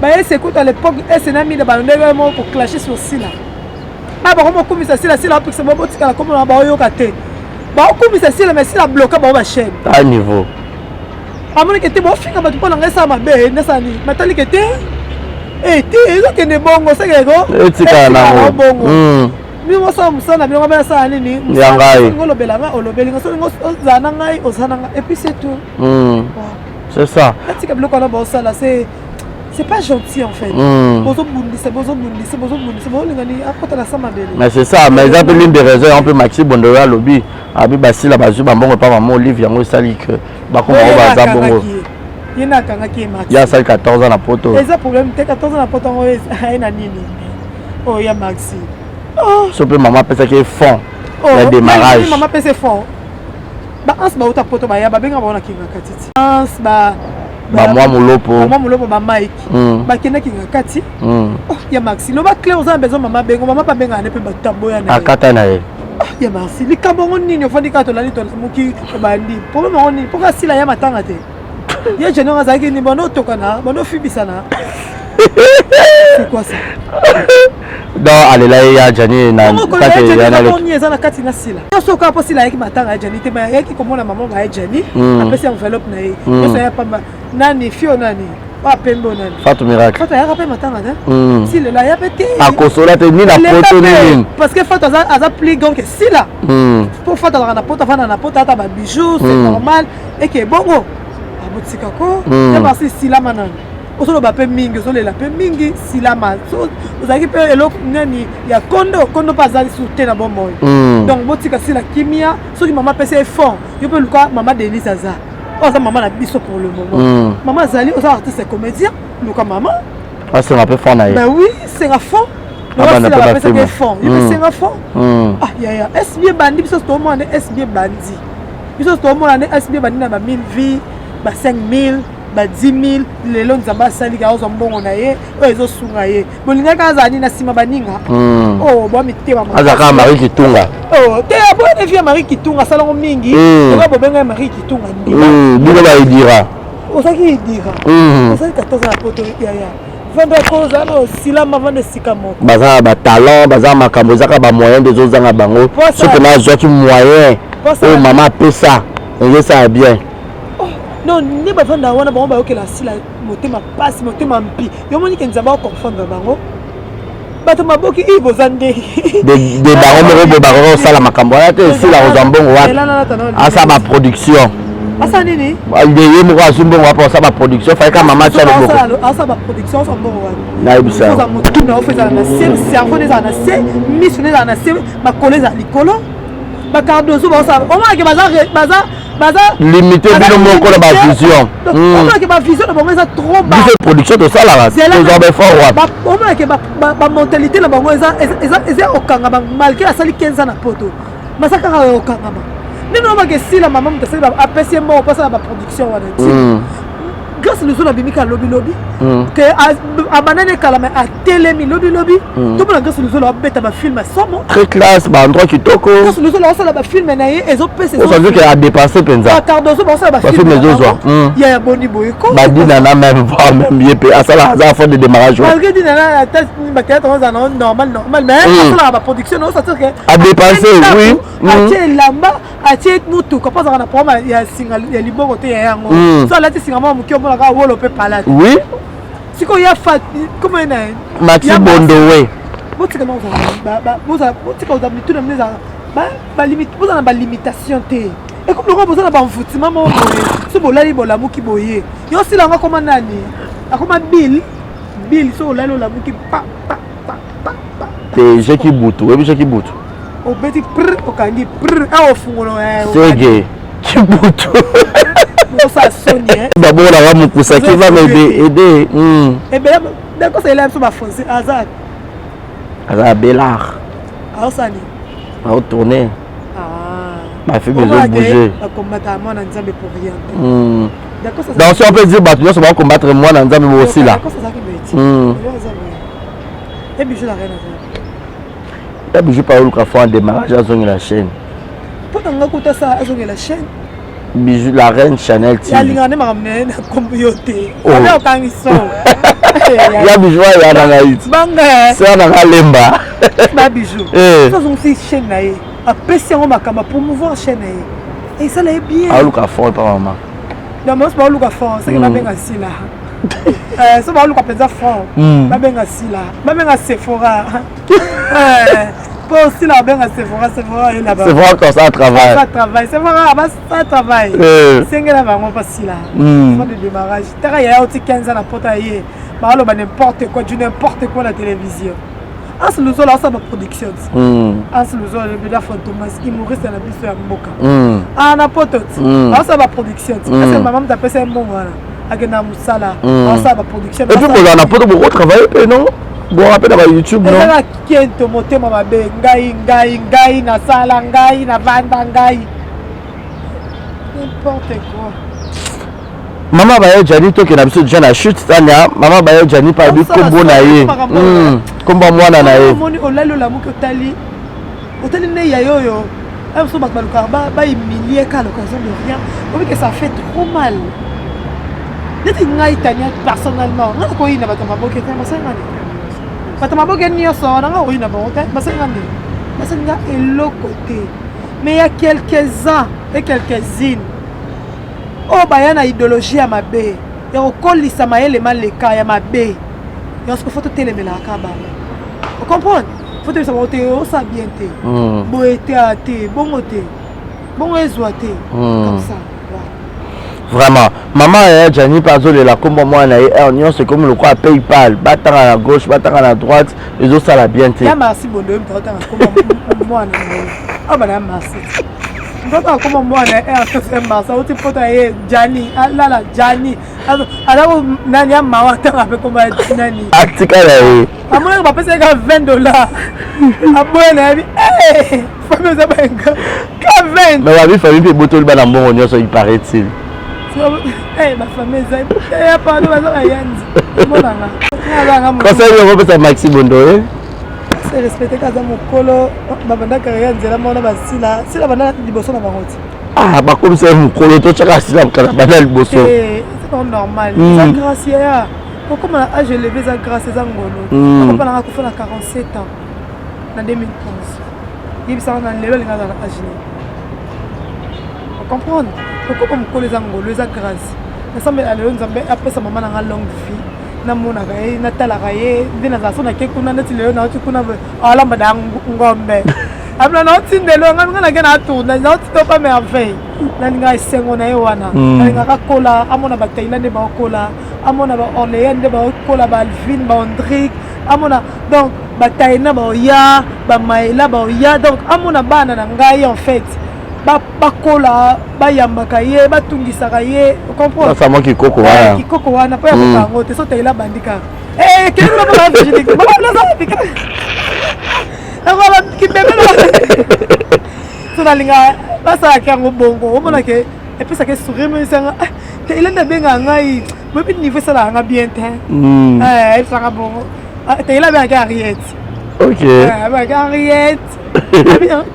S1: Ba ese kuta à l'époque ese na mida ba ndenge moko ko clasher sur Sila. Ba ba ko kumisa Sila Sila apekisa bango botikala kombo na ba yoka te. Ba kumisa Sila mais Sila bloquer bango ba chaîne.
S2: À niveau.
S1: Amoni ke te bofinga bato mpo na ngai esala mabe nasala nini matali ke te e te ezokende bongo sekeko
S2: etikala nango
S1: bongo bino bosala mosala na bino ngai nasala nini
S2: ya ngai
S1: olobela ngai olobeli ngai soki ozala na ngai oza na ngai et puis c'est tout.
S2: C'est ça.
S1: Atika biloko wana bosala, c'est c'est pas gentil en fait. Bozobundisa, bozobundisa, bozobundisa, bozolinga nini akota na sa mabele.
S2: Mais c'est ça, mais eza mpe l'une des raisons yango mpe Maxi Bondolo alobi abi basila bazwi bambongo epa mama Olive, yango esali que bakoma oyo baza bongo.
S1: Ye na akangaki ye Maxi.
S2: Ye asali 14 ans na poto.
S1: Eza problème te, 14 ans na poto yango aye na nini oyo ya Maxi?
S2: So mpe mama apesaki ye fond ya démarrage.
S1: Mama apesi fond, baanse bauta poto baya babenga bango na Kinga Kati ti anse ba
S2: bamwa molopo.
S1: Bamwa molopo, bamike bakenda Kinga Kati ya Maxi. Loba clair, oza na besoin mama bengo, mama mpe abengaka ne mpe bato aboya na
S2: ye, akata na ye.
S1: Ya Maxi, likambo yango nini? Ofandi kaka, tolali, tolamuki, obandi problème yango nini? Mpoka asila ya matanga te, ye jeune azalaki nini? Bando otokana, bando ofibisana, c'est quoi ça?
S2: Donc alela ye ya Jani
S1: na kati eza na kati na Sila nyonso kaka mpo Sila ayaki matanga ya Jani te, ayaki komona mama ba ya Jani, apesi enveloppe na ye nyonso ya pamba. Nani fio, nani oyo apembe, oyo nani?
S2: Fatou Miracle.
S1: Fatou ayaka mpe matanga te. Si lelo aya mpe te.
S2: Akosola te ni na poto ni nini.
S1: Parce que Fatou aza plus grand que Sila, mpo Fatou azalaka na poto, afanda na poto, ata babijoux, c'est normal eke bongo abotika ko te. Parce silama nani, ozoloba mpe mingi, ozolela mpe mingi. Silama ozalaki mpe eloko nani ya kondo kondo mpe aza lisusu te na bomoi. Donc botika Sila kimia. Soki mama apesi ye fond, yo mpe luka mama Denise, aza oyo aza mama na biso pour le moment. Mama azali, oza artiste comédien, luka mama.
S2: Asenga mpe fond na ye.
S1: Ben oui, senga fond. Bapesaki ye fond, yo mpe senga fond. Ah yaya, SB ebandi, biso tomona nde SB ebandi, biso tomona nde SB ebandi na ba 1000 vues, ba 5000, ba 10 000. Lelo Nzambe asaliki, azwa mbongo na ye oyo ezosunga ye. Bolingaki azala nini na nsima baninga oyo bwa mitema?
S2: Azalaka Marie Kitunga.
S1: Te, aboyane vie ya Marie Kitunga, asalango mingi oka bobenga ye Marie Kitunga.
S2: Ndima bino baedira.
S1: Ozalaki edira, ozali 14 na poto. Yaya, vanda kozala na osilama, vanda esika moko.
S2: Baza na batalent, baza na makambo, ezaka bamoyen nde ezozanga bango. Soki na azwaki moyen oyo mama apesa, ezosala bien.
S1: Non, nde bavanda wana, bango bayokela Sila motema pasi, motema mpi. Yo moni ke Nzambe akoconfondre bango, bato maboki i boza nde
S2: de bango moko boye bakoka kosala makambo wana te. Esila kozwa mbongo wapi asala baproduction?
S1: Asala nini?
S2: Ye moko azwi mbongo wapi asala baproduction? Faika mama tia loboko.
S1: Asala baproduction, azwa mbongo wapi?
S2: Nayebisa.
S1: Motu na ofo ezala na se, cerveau ezala na se, miso ezala na se, makolo ezala likolo. Bacardozo baosala, omonake baza baza
S2: limité bino moko na bavision.
S1: Omonake bavision na bango eza trop bas.
S2: Biso production tosalaka, tozwa baeffort wapi?
S1: Omonake bamentalité na bango eza okangama, malgré asali 15 ans na poto, baza kaka okangama. Ndenge omaka esila mama, moto asali, apesi ye mbongo mpo asala baproduction wana ti Grâce Luzolo abimika lobilobi ke abandani ekala, mais atelemi lobilobi. Tomona Grâce Luzolo abeta bafilm ya somo.
S2: Très classe, baendroit kitoko.
S1: Grâce Luzolo asala bafilm na ye, ezopesa.
S2: Osavi ke adépense mpenza.
S1: Bacardozo baosala
S2: bafilm ezozwa.
S1: Ya boni boye ko?
S2: Badinana même, voire même ye mpe asala, aza fond de démarrage.
S1: Malgré dinana, ata batéâtre ozala nango normal normal, mais asalaka baproduction na osentir ke
S2: adépense, oui.
S1: Atie elamba, atie mutuka, mpo azalaka na problème ya singa ya liboko te ya yango. So alati singa moko moke, omonaka wolo mpe palate. Sikoyo ya fa koma ye na ye.
S2: Maxi Bondowe.
S1: Botika botika ozala mitu na bino ezala, bozala na balimitation te. Ekomi lokola boza na bamvutima moko boye. So bolali, bolamuki boye, yo osila yango, akoma nani, akoma bill bill. So olali, olamuki, pa pa pa pa pa.
S2: Te, jeki butu, oyebi jeki butu.
S1: Obeti pr, okangi pr, awa ofungolo.
S2: Sege kibutu.
S1: Osala soni.
S2: Babolaka mokusa qui va m'aider aider.
S1: Ebele dakosalela biso bafrançais aza.
S2: Aza Belar.
S1: Aosani.
S2: Aotourne bafilm ezobouge.
S1: Bakombataka mwana Nzambe pour rien.
S2: Donc si on peut dire, bato nyonso bakombattre mwana Nzambe, bosila.
S1: E Bijou la Reine aza.
S2: Ya Bijou pa oluka fond démarrage, azongela chaîne.
S1: Mpo na nga kuta sa azongela chaîne.
S2: Bijou la reine Chanel TV.
S1: Alingaka nde makambo na ye na kombo yo te. Oh. Abe okangi son.
S2: Ya Bijou ya na ngai.
S1: Banga.
S2: Sœur na ngai lemba.
S1: Ba Bijou.
S2: Eh.
S1: Tozongisi chaîne na ye. Apesi yango makambo promouvoir chaîne na ye. Esala ye bien.
S2: Aluka fort pa mama.
S1: Donc moi baluka fort, c'est que babenga Sila. Eh, so baluka penza fort. Babenga Sila. Babenga Sephora. Eh. Po Sila abenga Sephora, Sephora ye na ba.
S2: Sephora quand ça travaille.
S1: Ça travaille. Sephora ba ça travaille. Sengela bango pa Sila. Fond de démarrage. Taka yaya oti 15 ans na pota ye. Ba n'importe quoi, du n'importe quoi la télévision. Ans Luzola asala ba production. Ans Luzola le bela Fantomas humoriste na biso ya mboka. Ah na poto. Asala ba production. Est-ce que maman t'a pesa mbongo wana? Akenda mosala. Asala ba production.
S2: Et puis bozala na poto boko travailler pe non? Bon mpe na ba YouTube non?
S1: Ezaka kento motema mabe ngai ngai ngai nasala ngai navanda ngai n'importe quoi.
S2: Mama Bayo Jani, tokenda biso déjà na chute. Tania mama Bayo Jani mpe ayebi kombo na ye, kombo ya mwana na ye.
S1: Omoni olali olamuki, otali otali nde yayo oyo biso bato balukaka bahumilie ka à l'occasion de rien, obi que ça fait trop mal. Neti ngai Tania personnellement, ngai nakoyina bato ya maboke te. Basalinga nde bato ya maboke nyonso wana, ngai koyina bango te. Basalinga nde basalinga eloko te. Mais ya quelques-uns et quelques-unes oyo baya na idéologie ya mabe ya kokolisa mayele maleka ya mabe yango, siko faut totelemelaka kaka bango, ocomprendre? Faut toyebisa bango te, osala bien te, boye te, a te bongo te, bongo ezwa te comme ça.
S2: Vraiment, mama ya Jani mpe azolela nkombo mwana na ye heure nyonso. Ekomi lokola PayPal, batanga na gauche, batanga na droite, ezosala bien te.
S1: Ya Marsi Bondo, ye moto akotanga nkombo mwana na ye awa ya Marsi. Mtoto akoma mwana ya Marsi auti poto ye Jani alala Jani azako nani ya mawa atanga mpe kombo ya nani.
S2: Atikala ye.
S1: Amonaki bapesa ye ka 20 $, aboya na yebi famille eza bayenga ka 20.
S2: Mais babi famille mpe ebotoli bana mbongo nyonso, il paraît-il.
S1: Bafamille eza ya pardon, baza bayanzi omonanga.
S2: Conseil oyo okopesa Maxi Bondo ye?
S1: Se respecte ka, aza mokolo. Babanda carrière nzela mona basila sila banda liboso na bango ti.
S2: Ah, bakomisa ye mokolo, totyaka sila kala banda liboso.
S1: C'est normal, eza grâce yaya. Okoma na âge élevé, eza grâce, eza ngolo. Papa nanga akufa na 47 ans na 2011. Yebisaka na lelo alinga aza na âge nini? Ocomprendre? Okoma mokolo eza ngolo, eza grâce. Nasambela lelo Nzambe apesa mama nanga longue vie, namonaka ye, natalaka ye nde nazala. So nake kuna neti lelo nauti kuna, alamba da ngombe abina naotindelo nga nga nake na tourne naotinda pa merveille. Nalingaka esengo na ye wana, nalingaka kola amona bataila nde baokola, amona baorléans nde baokola, baalvine, baondrik, amona donc bataina baoya, bamaela baoya, donc amona bana na ngai en fait bakola, bayambaka ye, batungisaka ye.
S2: Comprendre kikoko wana.
S1: Kikoko wana mpo ya koka yango te. So taila bandi kaka kende kuna mpona Virginie, kibebe. So nalinga basalaka yango bongo, omonake epesaka sourire monisanga taila nde abengaka ngai. Boyebi niveau esalaka nga bien te, ebisaka bongo. Taila abengaki Henriette. Abengaki Henriette.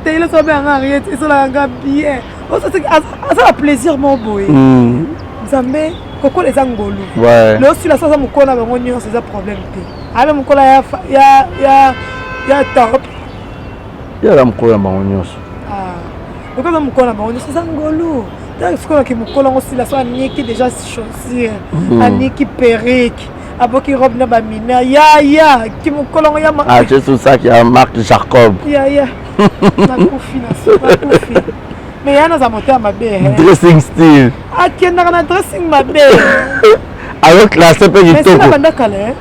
S1: Taila so abengaka Henriette, esalaka nga bien, asala plaisir moko boye. Nzambe, kokola eza ngolu. Lelo sila so aza mokolo na bango nyonso, eza problème te. Abe mokolo ya top.
S2: Ye aza mokolo na bango nyonso.
S1: Lokola aza mokolo na bango nyonso, eza ngolu. Sikoyo mokolo yango sila so aniki déjà chaussure, aniki perruque, aboki robe na bamineur ya ya ki mokolo yango ya.
S2: Ah, c'est ça qui ya Marc Jacob.
S1: Ya ya nakufi, nakufi. Mais ya naza motema mabe.
S2: Dressing style.
S1: Akendaka na dressing mabe.
S2: Azo classe mpe kitoko.
S1: Banda kala.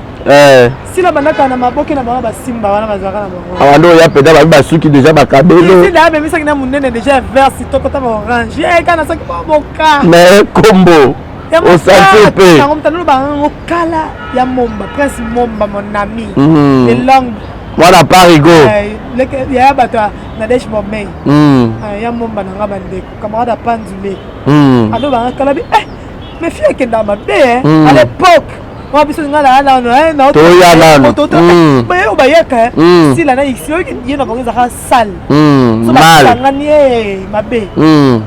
S1: Sila banda kala na maboke na bango, basimba wana bazalaka na bango.
S2: Awa nde oya mpenza babi basuki déjà bakabelo.
S1: Sila amemisaki na monene déjà vert tokota ba orange ye kaka nasoki boka.
S2: Mais kombo osanti mpe.
S1: Yango moto alobaka yango kala ya Momba, Prince Momba, mon ami de langue.
S2: Mwana Parigo.
S1: Yaya bato ya Nadege Bomei, ya Momba na nga, bandeko camarade apanzule, alobaka kala bi mais fille akendaka mabe à l'époque. Wa biso nga na nano eh na
S2: Toya nano.
S1: Baye bayaka sila na x ye na bango ezaka sale. So
S2: Mal.
S1: basangani ye mabe.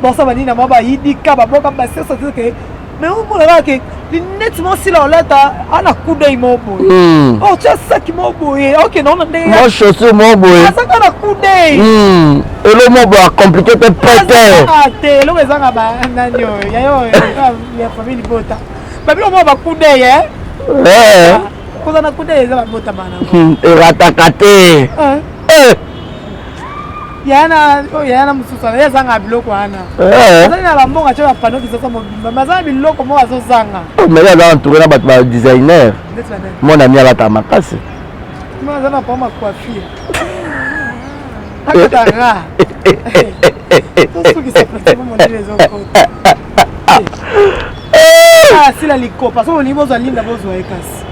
S1: Bosa banini na mwa bayidika baboka basesa te ke mais omona kaka ke lineti moko sila olata ana coup d'œil moko boye. Oh tia saki moko boye okende ona ndenge
S2: Mwa chaussure moko boye.
S1: azaka na coup d'œil.
S2: Elo moko boye acompliqué te pete.
S1: Te eloko ezanga banani oyo yayo oyo ya famille libota babilo moko ba coup d'œil
S2: Eh.
S1: Kozala na coup d'œil eza babotama nango.
S2: Erataka te. Eh.
S1: Yaya na oyo yaya na mosusu wana ye azanga biloko wana. Azali na bambongo atya bapano kisasa mobimba me aza na biloko moko azozanga.
S2: Mais ye aza entouré na bato ba designer.
S1: Neti banani?
S2: Mon ami alataka makasi.
S1: Mo aza na problème ya coiffure akota ra tosukisa plateau mondele ezokota asila likopa soki olingi bozwa linda bozwa ye kasi.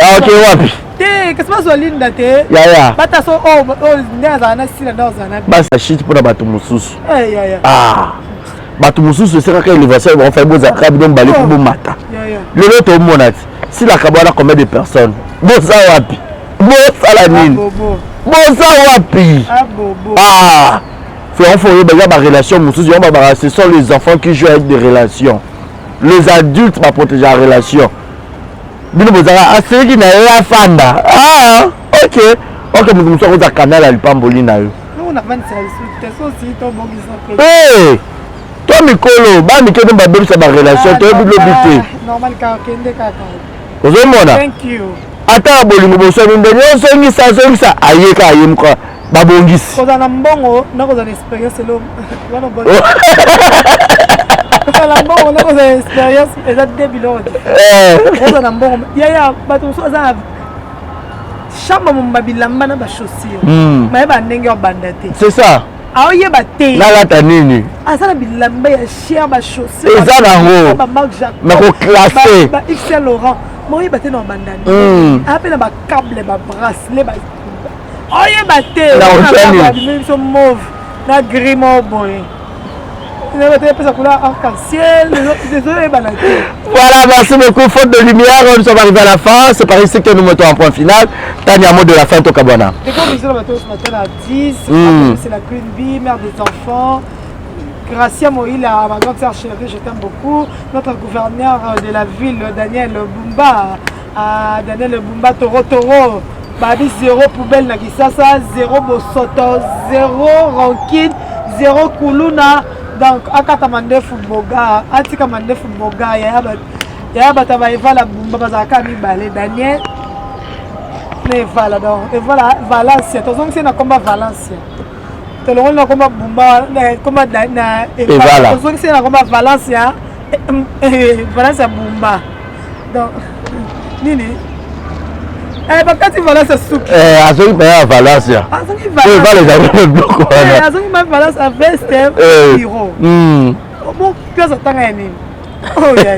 S2: Aoke wapi?
S1: Te kasi bazwa linda te.
S2: Yaya.
S1: Bata so oyo oyo nde azala na sila nde azala na
S2: basa shit mpona bato mosusu.
S1: Eh, yaya.
S2: Ah, bato mosusu esekaka élévation bango fai bozalaka bino mibale mpo bomata.
S1: Yaya.
S2: Lelo tomona ti silaka bwana combien de personnes boza wapi, bosala nini?
S1: Abobo.
S2: Boza wapi?
S1: Abobo.
S2: Ah, Florent, faut oyeba eza barelation mosusu yango babaka ce sont les enfants qui jouent avec des relations, les adultes baprotege ya relation. Bino bozalaka asiliki na ye afanda. Ah, ok, moto mosusu akozwa canal ya lipamboli na yo.
S1: Nongo navandisaka lisusu te so osili tobongisa pe.
S2: Hey! To mikolo bamike nde babebisa barelation, toyebi lobi te.
S1: Normal kaka kende kaka.
S2: Ozomona.
S1: Thank you.
S2: Ata ya bolingo boswani ndenge ozongisa azongisa ayeka aye moko babongisi.
S1: Kozala na mbongo na kozala na expérience elo wana kozala na mbongo na kozala na expérience eza de biloko. Kozala na mbongo yaya bato mosusu aza na chambre momba bilamba na bachaussure mayeba ndenge obanda te.
S2: C'est ça.
S1: Aoyeba te.
S2: Nalata nini?
S1: Aza na bilamba ya cher, bachaussure
S2: Eza nango.
S1: Bamarque Jacques
S2: Mais koclasse.
S1: Ba Yves Saint Laurent moyeba te na obanda
S2: Mm.
S1: nini ape na bacable babracelet oyeba te.
S2: Na otya nini?
S1: Abimi biso mauve na gris moko boye epesa couleur arc-en-ciel ezoyebana te.
S2: Voilà, merci beaucoup. Faute de lumière, nous sommes arrivés à la fin. C'est par ici que nous mettons un point final. Tania, mot de la fin, Tokabwana.
S1: Des gros bisous à bato ce matin à 10. C'est la Queen Bee, mère des enfants. Gracia Moïla, ma grande sœur chérie, je t'aime beaucoup. Notre gouverneur de la ville, Daniel Bumba, ah, Daniel Bumba Toro Toro, Babi zéro poubelle na Kisasa, zéro bosoto, zéro rancune, zéro kuluna. Donc, akata mandefu boga, atika mandefu boga, yaya yaya bato ba evala Bumba bazalaka mibale, Daniel na evala. Donc evala Valencia, tozongisi na komba Valencia, tolongoli na komba Bumba na komba na
S2: Evala.
S1: Tozongisi na komba Valencia, Valencia Bumba. Donc nini bakati Valencia suki.
S2: Eh, azongi mpenza ya Valencia.
S1: Azongi.
S2: Po Evala ezali na biloko wana.
S1: Azongi ma Valencia veste bureau. Bon, place atanga ya nini. Oh yaya,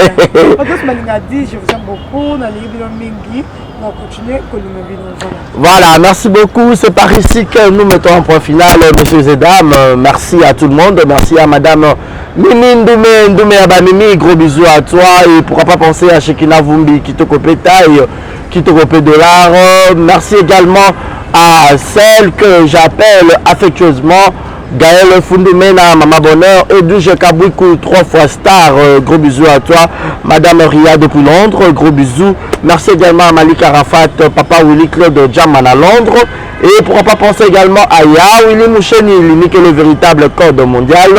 S1: bato balinga dit je vous aime beaucoup, nalingi bino mingi, na continue kolinga bino, voilà.
S2: Voilà, merci beaucoup. C'est par ici que nous mettons un point final, messieurs et dames. Merci à tout le monde. Merci à madame Mimi Ndoumé, Ndoumé Abamimi. Gros bisous à toi. Et pourquoi pas penser à Shekina Vumbi, Kitoko Taille, Kitoko Dollar. Merci également à celle que j'appelle affectueusement Gaël Fundoumena, Mama Bonheur, Edouche Kabouikou, trois fois star, gros bisous à toi. Madame Ria depuis Londres, gros bisous. Merci également à Malik Arafat, Papa Willy Claude Jaman à Londres. Et pourquoi pas penser également à Ya Willy Moucheni, l'unique et le véritable code mondial.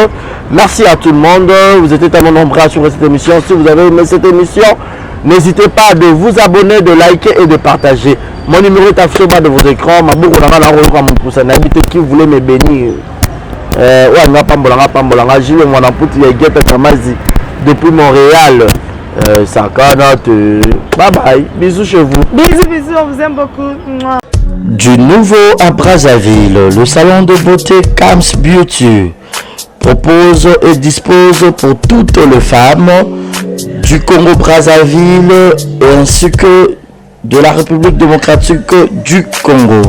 S2: Merci à tout le monde. Vous étiez tellement nombreux à suivre cette émission. Si vous avez aimé cette émission, n'hésitez pas de vous abonner, de liker et de partager. Mon numéro est affiché au bas de vos écrans. Ma bourre, on a mon pouce. Qui voulait me bénir. Ouais, nga pambolanga pambolanga Gilles Mwana Mputu ya Igeta Kamazi depuis Montréal. Sakana te. Bye bye. Bisous chez vous.
S1: Bisous, bisous, on vous aime beaucoup. Mouah.
S2: Du nouveau à Brazzaville, le salon de beauté Kams Beauty propose et dispose pour toutes les femmes du Congo-Brazzaville ainsi que de la République démocratique du Congo.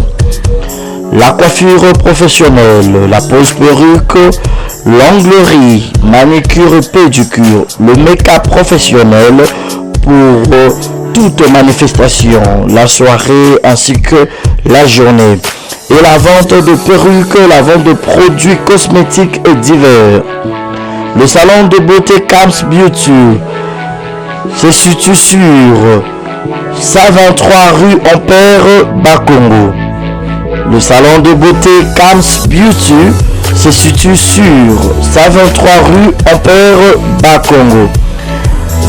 S2: La coiffure professionnelle, la pose perruque, l'onglerie, manicure et pédicure, le make-up professionnel pour toute manifestation, la soirée ainsi que la journée. Et la vente de perruques, la vente de produits cosmétiques et divers. Le salon de beauté Camps Beauty se situe sur 123 rue Ampère Bakongo. Le salon de beauté Camps Beauty se situe sur 123 rue Ampère Bakongo.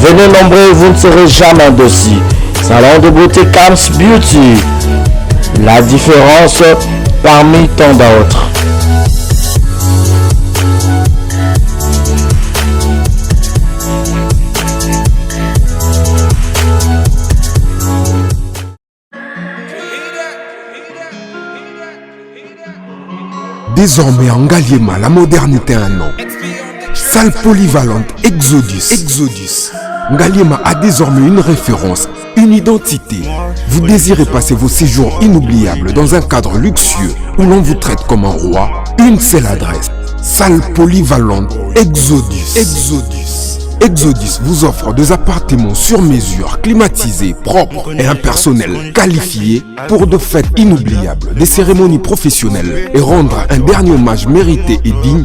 S2: Venez nombreux, vous ne serez jamais déçus. Salon de beauté Camps Beauty. La différence parmi tant d'autres.
S5: Désormais en Ngaliema, la modernité a un nom. Salle polyvalente Exodus. Exodus. Ngaliema a désormais une référence, une identité. Vous désirez passer vos séjours inoubliables dans un cadre luxueux où l'on vous traite comme un roi. Une seule adresse. Salle polyvalente Exodus. Exodus. Exodus vous offre des appartements sur mesure, climatisés, propres et un personnel qualifié pour de fêtes inoubliables, des cérémonies professionnelles et rendre un dernier hommage mérité et digne.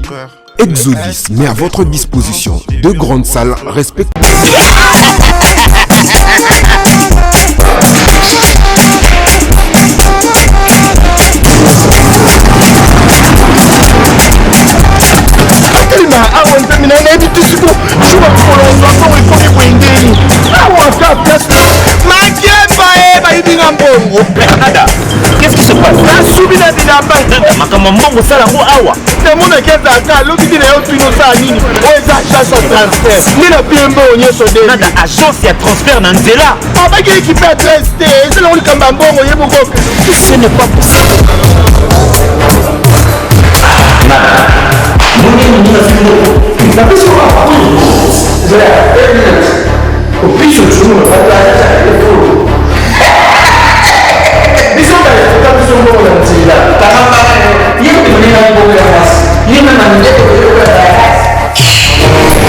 S5: Exodus met à votre disposition deux grandes salles respectées.
S3: Atelema awa nzambe na nayebi te siko shuba kolonga mbongo ekomi boye ndeni awa ka place makemba e bayibi nga mbongo.
S4: Ada, qu'est-ce qui se passe?
S3: Nasubi na bilamba.
S4: Makambo mbongo osala yango awa.
S3: Namonaki ezalaka lobi te na yo tuni osala nini oyo eza agence ya transfert nde na pie mbongo nyonso nde.
S4: Nada, agence ya transfert na nzela.
S3: Abaki ekipe adresse te eza nango likambo ya mbongo ye moko.
S4: Ce n'est pas possible.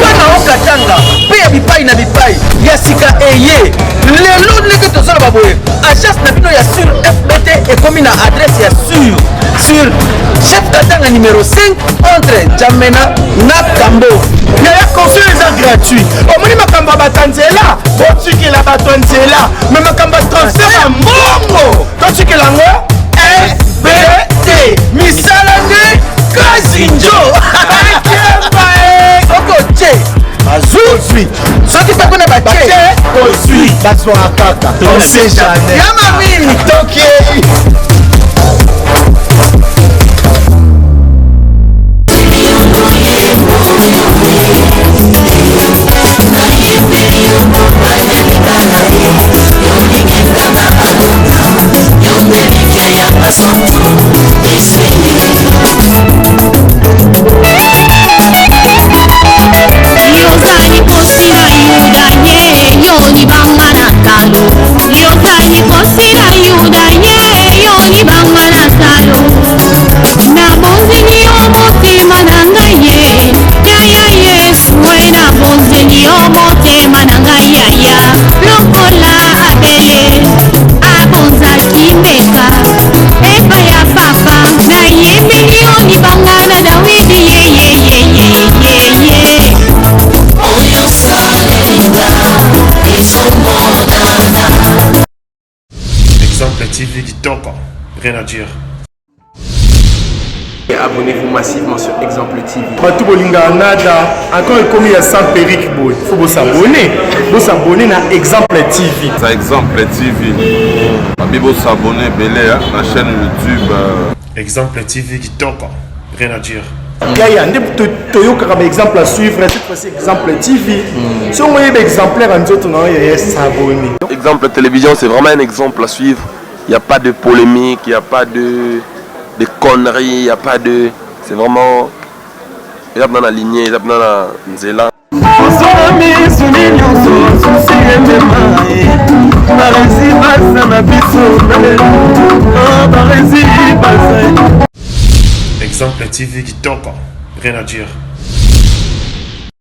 S4: Bana okatanga mpe ya bipai na bipai ya sika eye lelo ndenge tozoloba boye agence na bino ya sur fbt ekomi na adresse ya sur sur chef katanga numero 5 entre N'Djamena na Kambo.
S3: Yaya conseil eza gratuit omoni makambo ya bato ya nzela botikela bato ya nzela me makambo ya transfert ya mbongo totikela yango fbt misala nde kazinjo akemba e
S4: soko tie bazwi soki mpe kuna batie
S3: ozwi bazwaka kaka on sait jamais
S4: ya mami
S3: tokei.
S7: Yozali kosi na Yuda ye yo libanga na talo. Yozali kosi na Yuda ye yo libanga na talo. Nabonzeli yo motema na ngai ye yaya Yesu we nabonzeli yo motema na ngai yaya lokola Abele abonzaki mbeka epai ya papa nayembeli yo libanga na Dawidi ye ye ye ye ye ye.
S8: Exemple TV kitoko, rien à dire.
S9: Abonnez-vous massivement sur Exemple TV.
S3: Bato bolingaka nada encore ekomi ya sans perruque boye faut bosabone bosabone na Exemple TV.
S10: Ça Exemple TV. Babi bo s'abonner ebele hein, na chaîne YouTube.
S8: Exemple TV kitoko, rien à dire.
S3: Yaya nde toyokaka ba exemple à suivre cette fois-ci Exemple TV. Soki oyeba exemplaire ya nzoto na yo yaya s'abonner.
S9: Exemple télévision, c'est vraiment un exemple à suivre. Il n'y a pas de polémique, il n'y a pas de conneries, il n'y a pas de... C'est vraiment... Il y a dans la lignée, il y a dans la nzela.
S8: Exemple TV kitoko, rien à dire.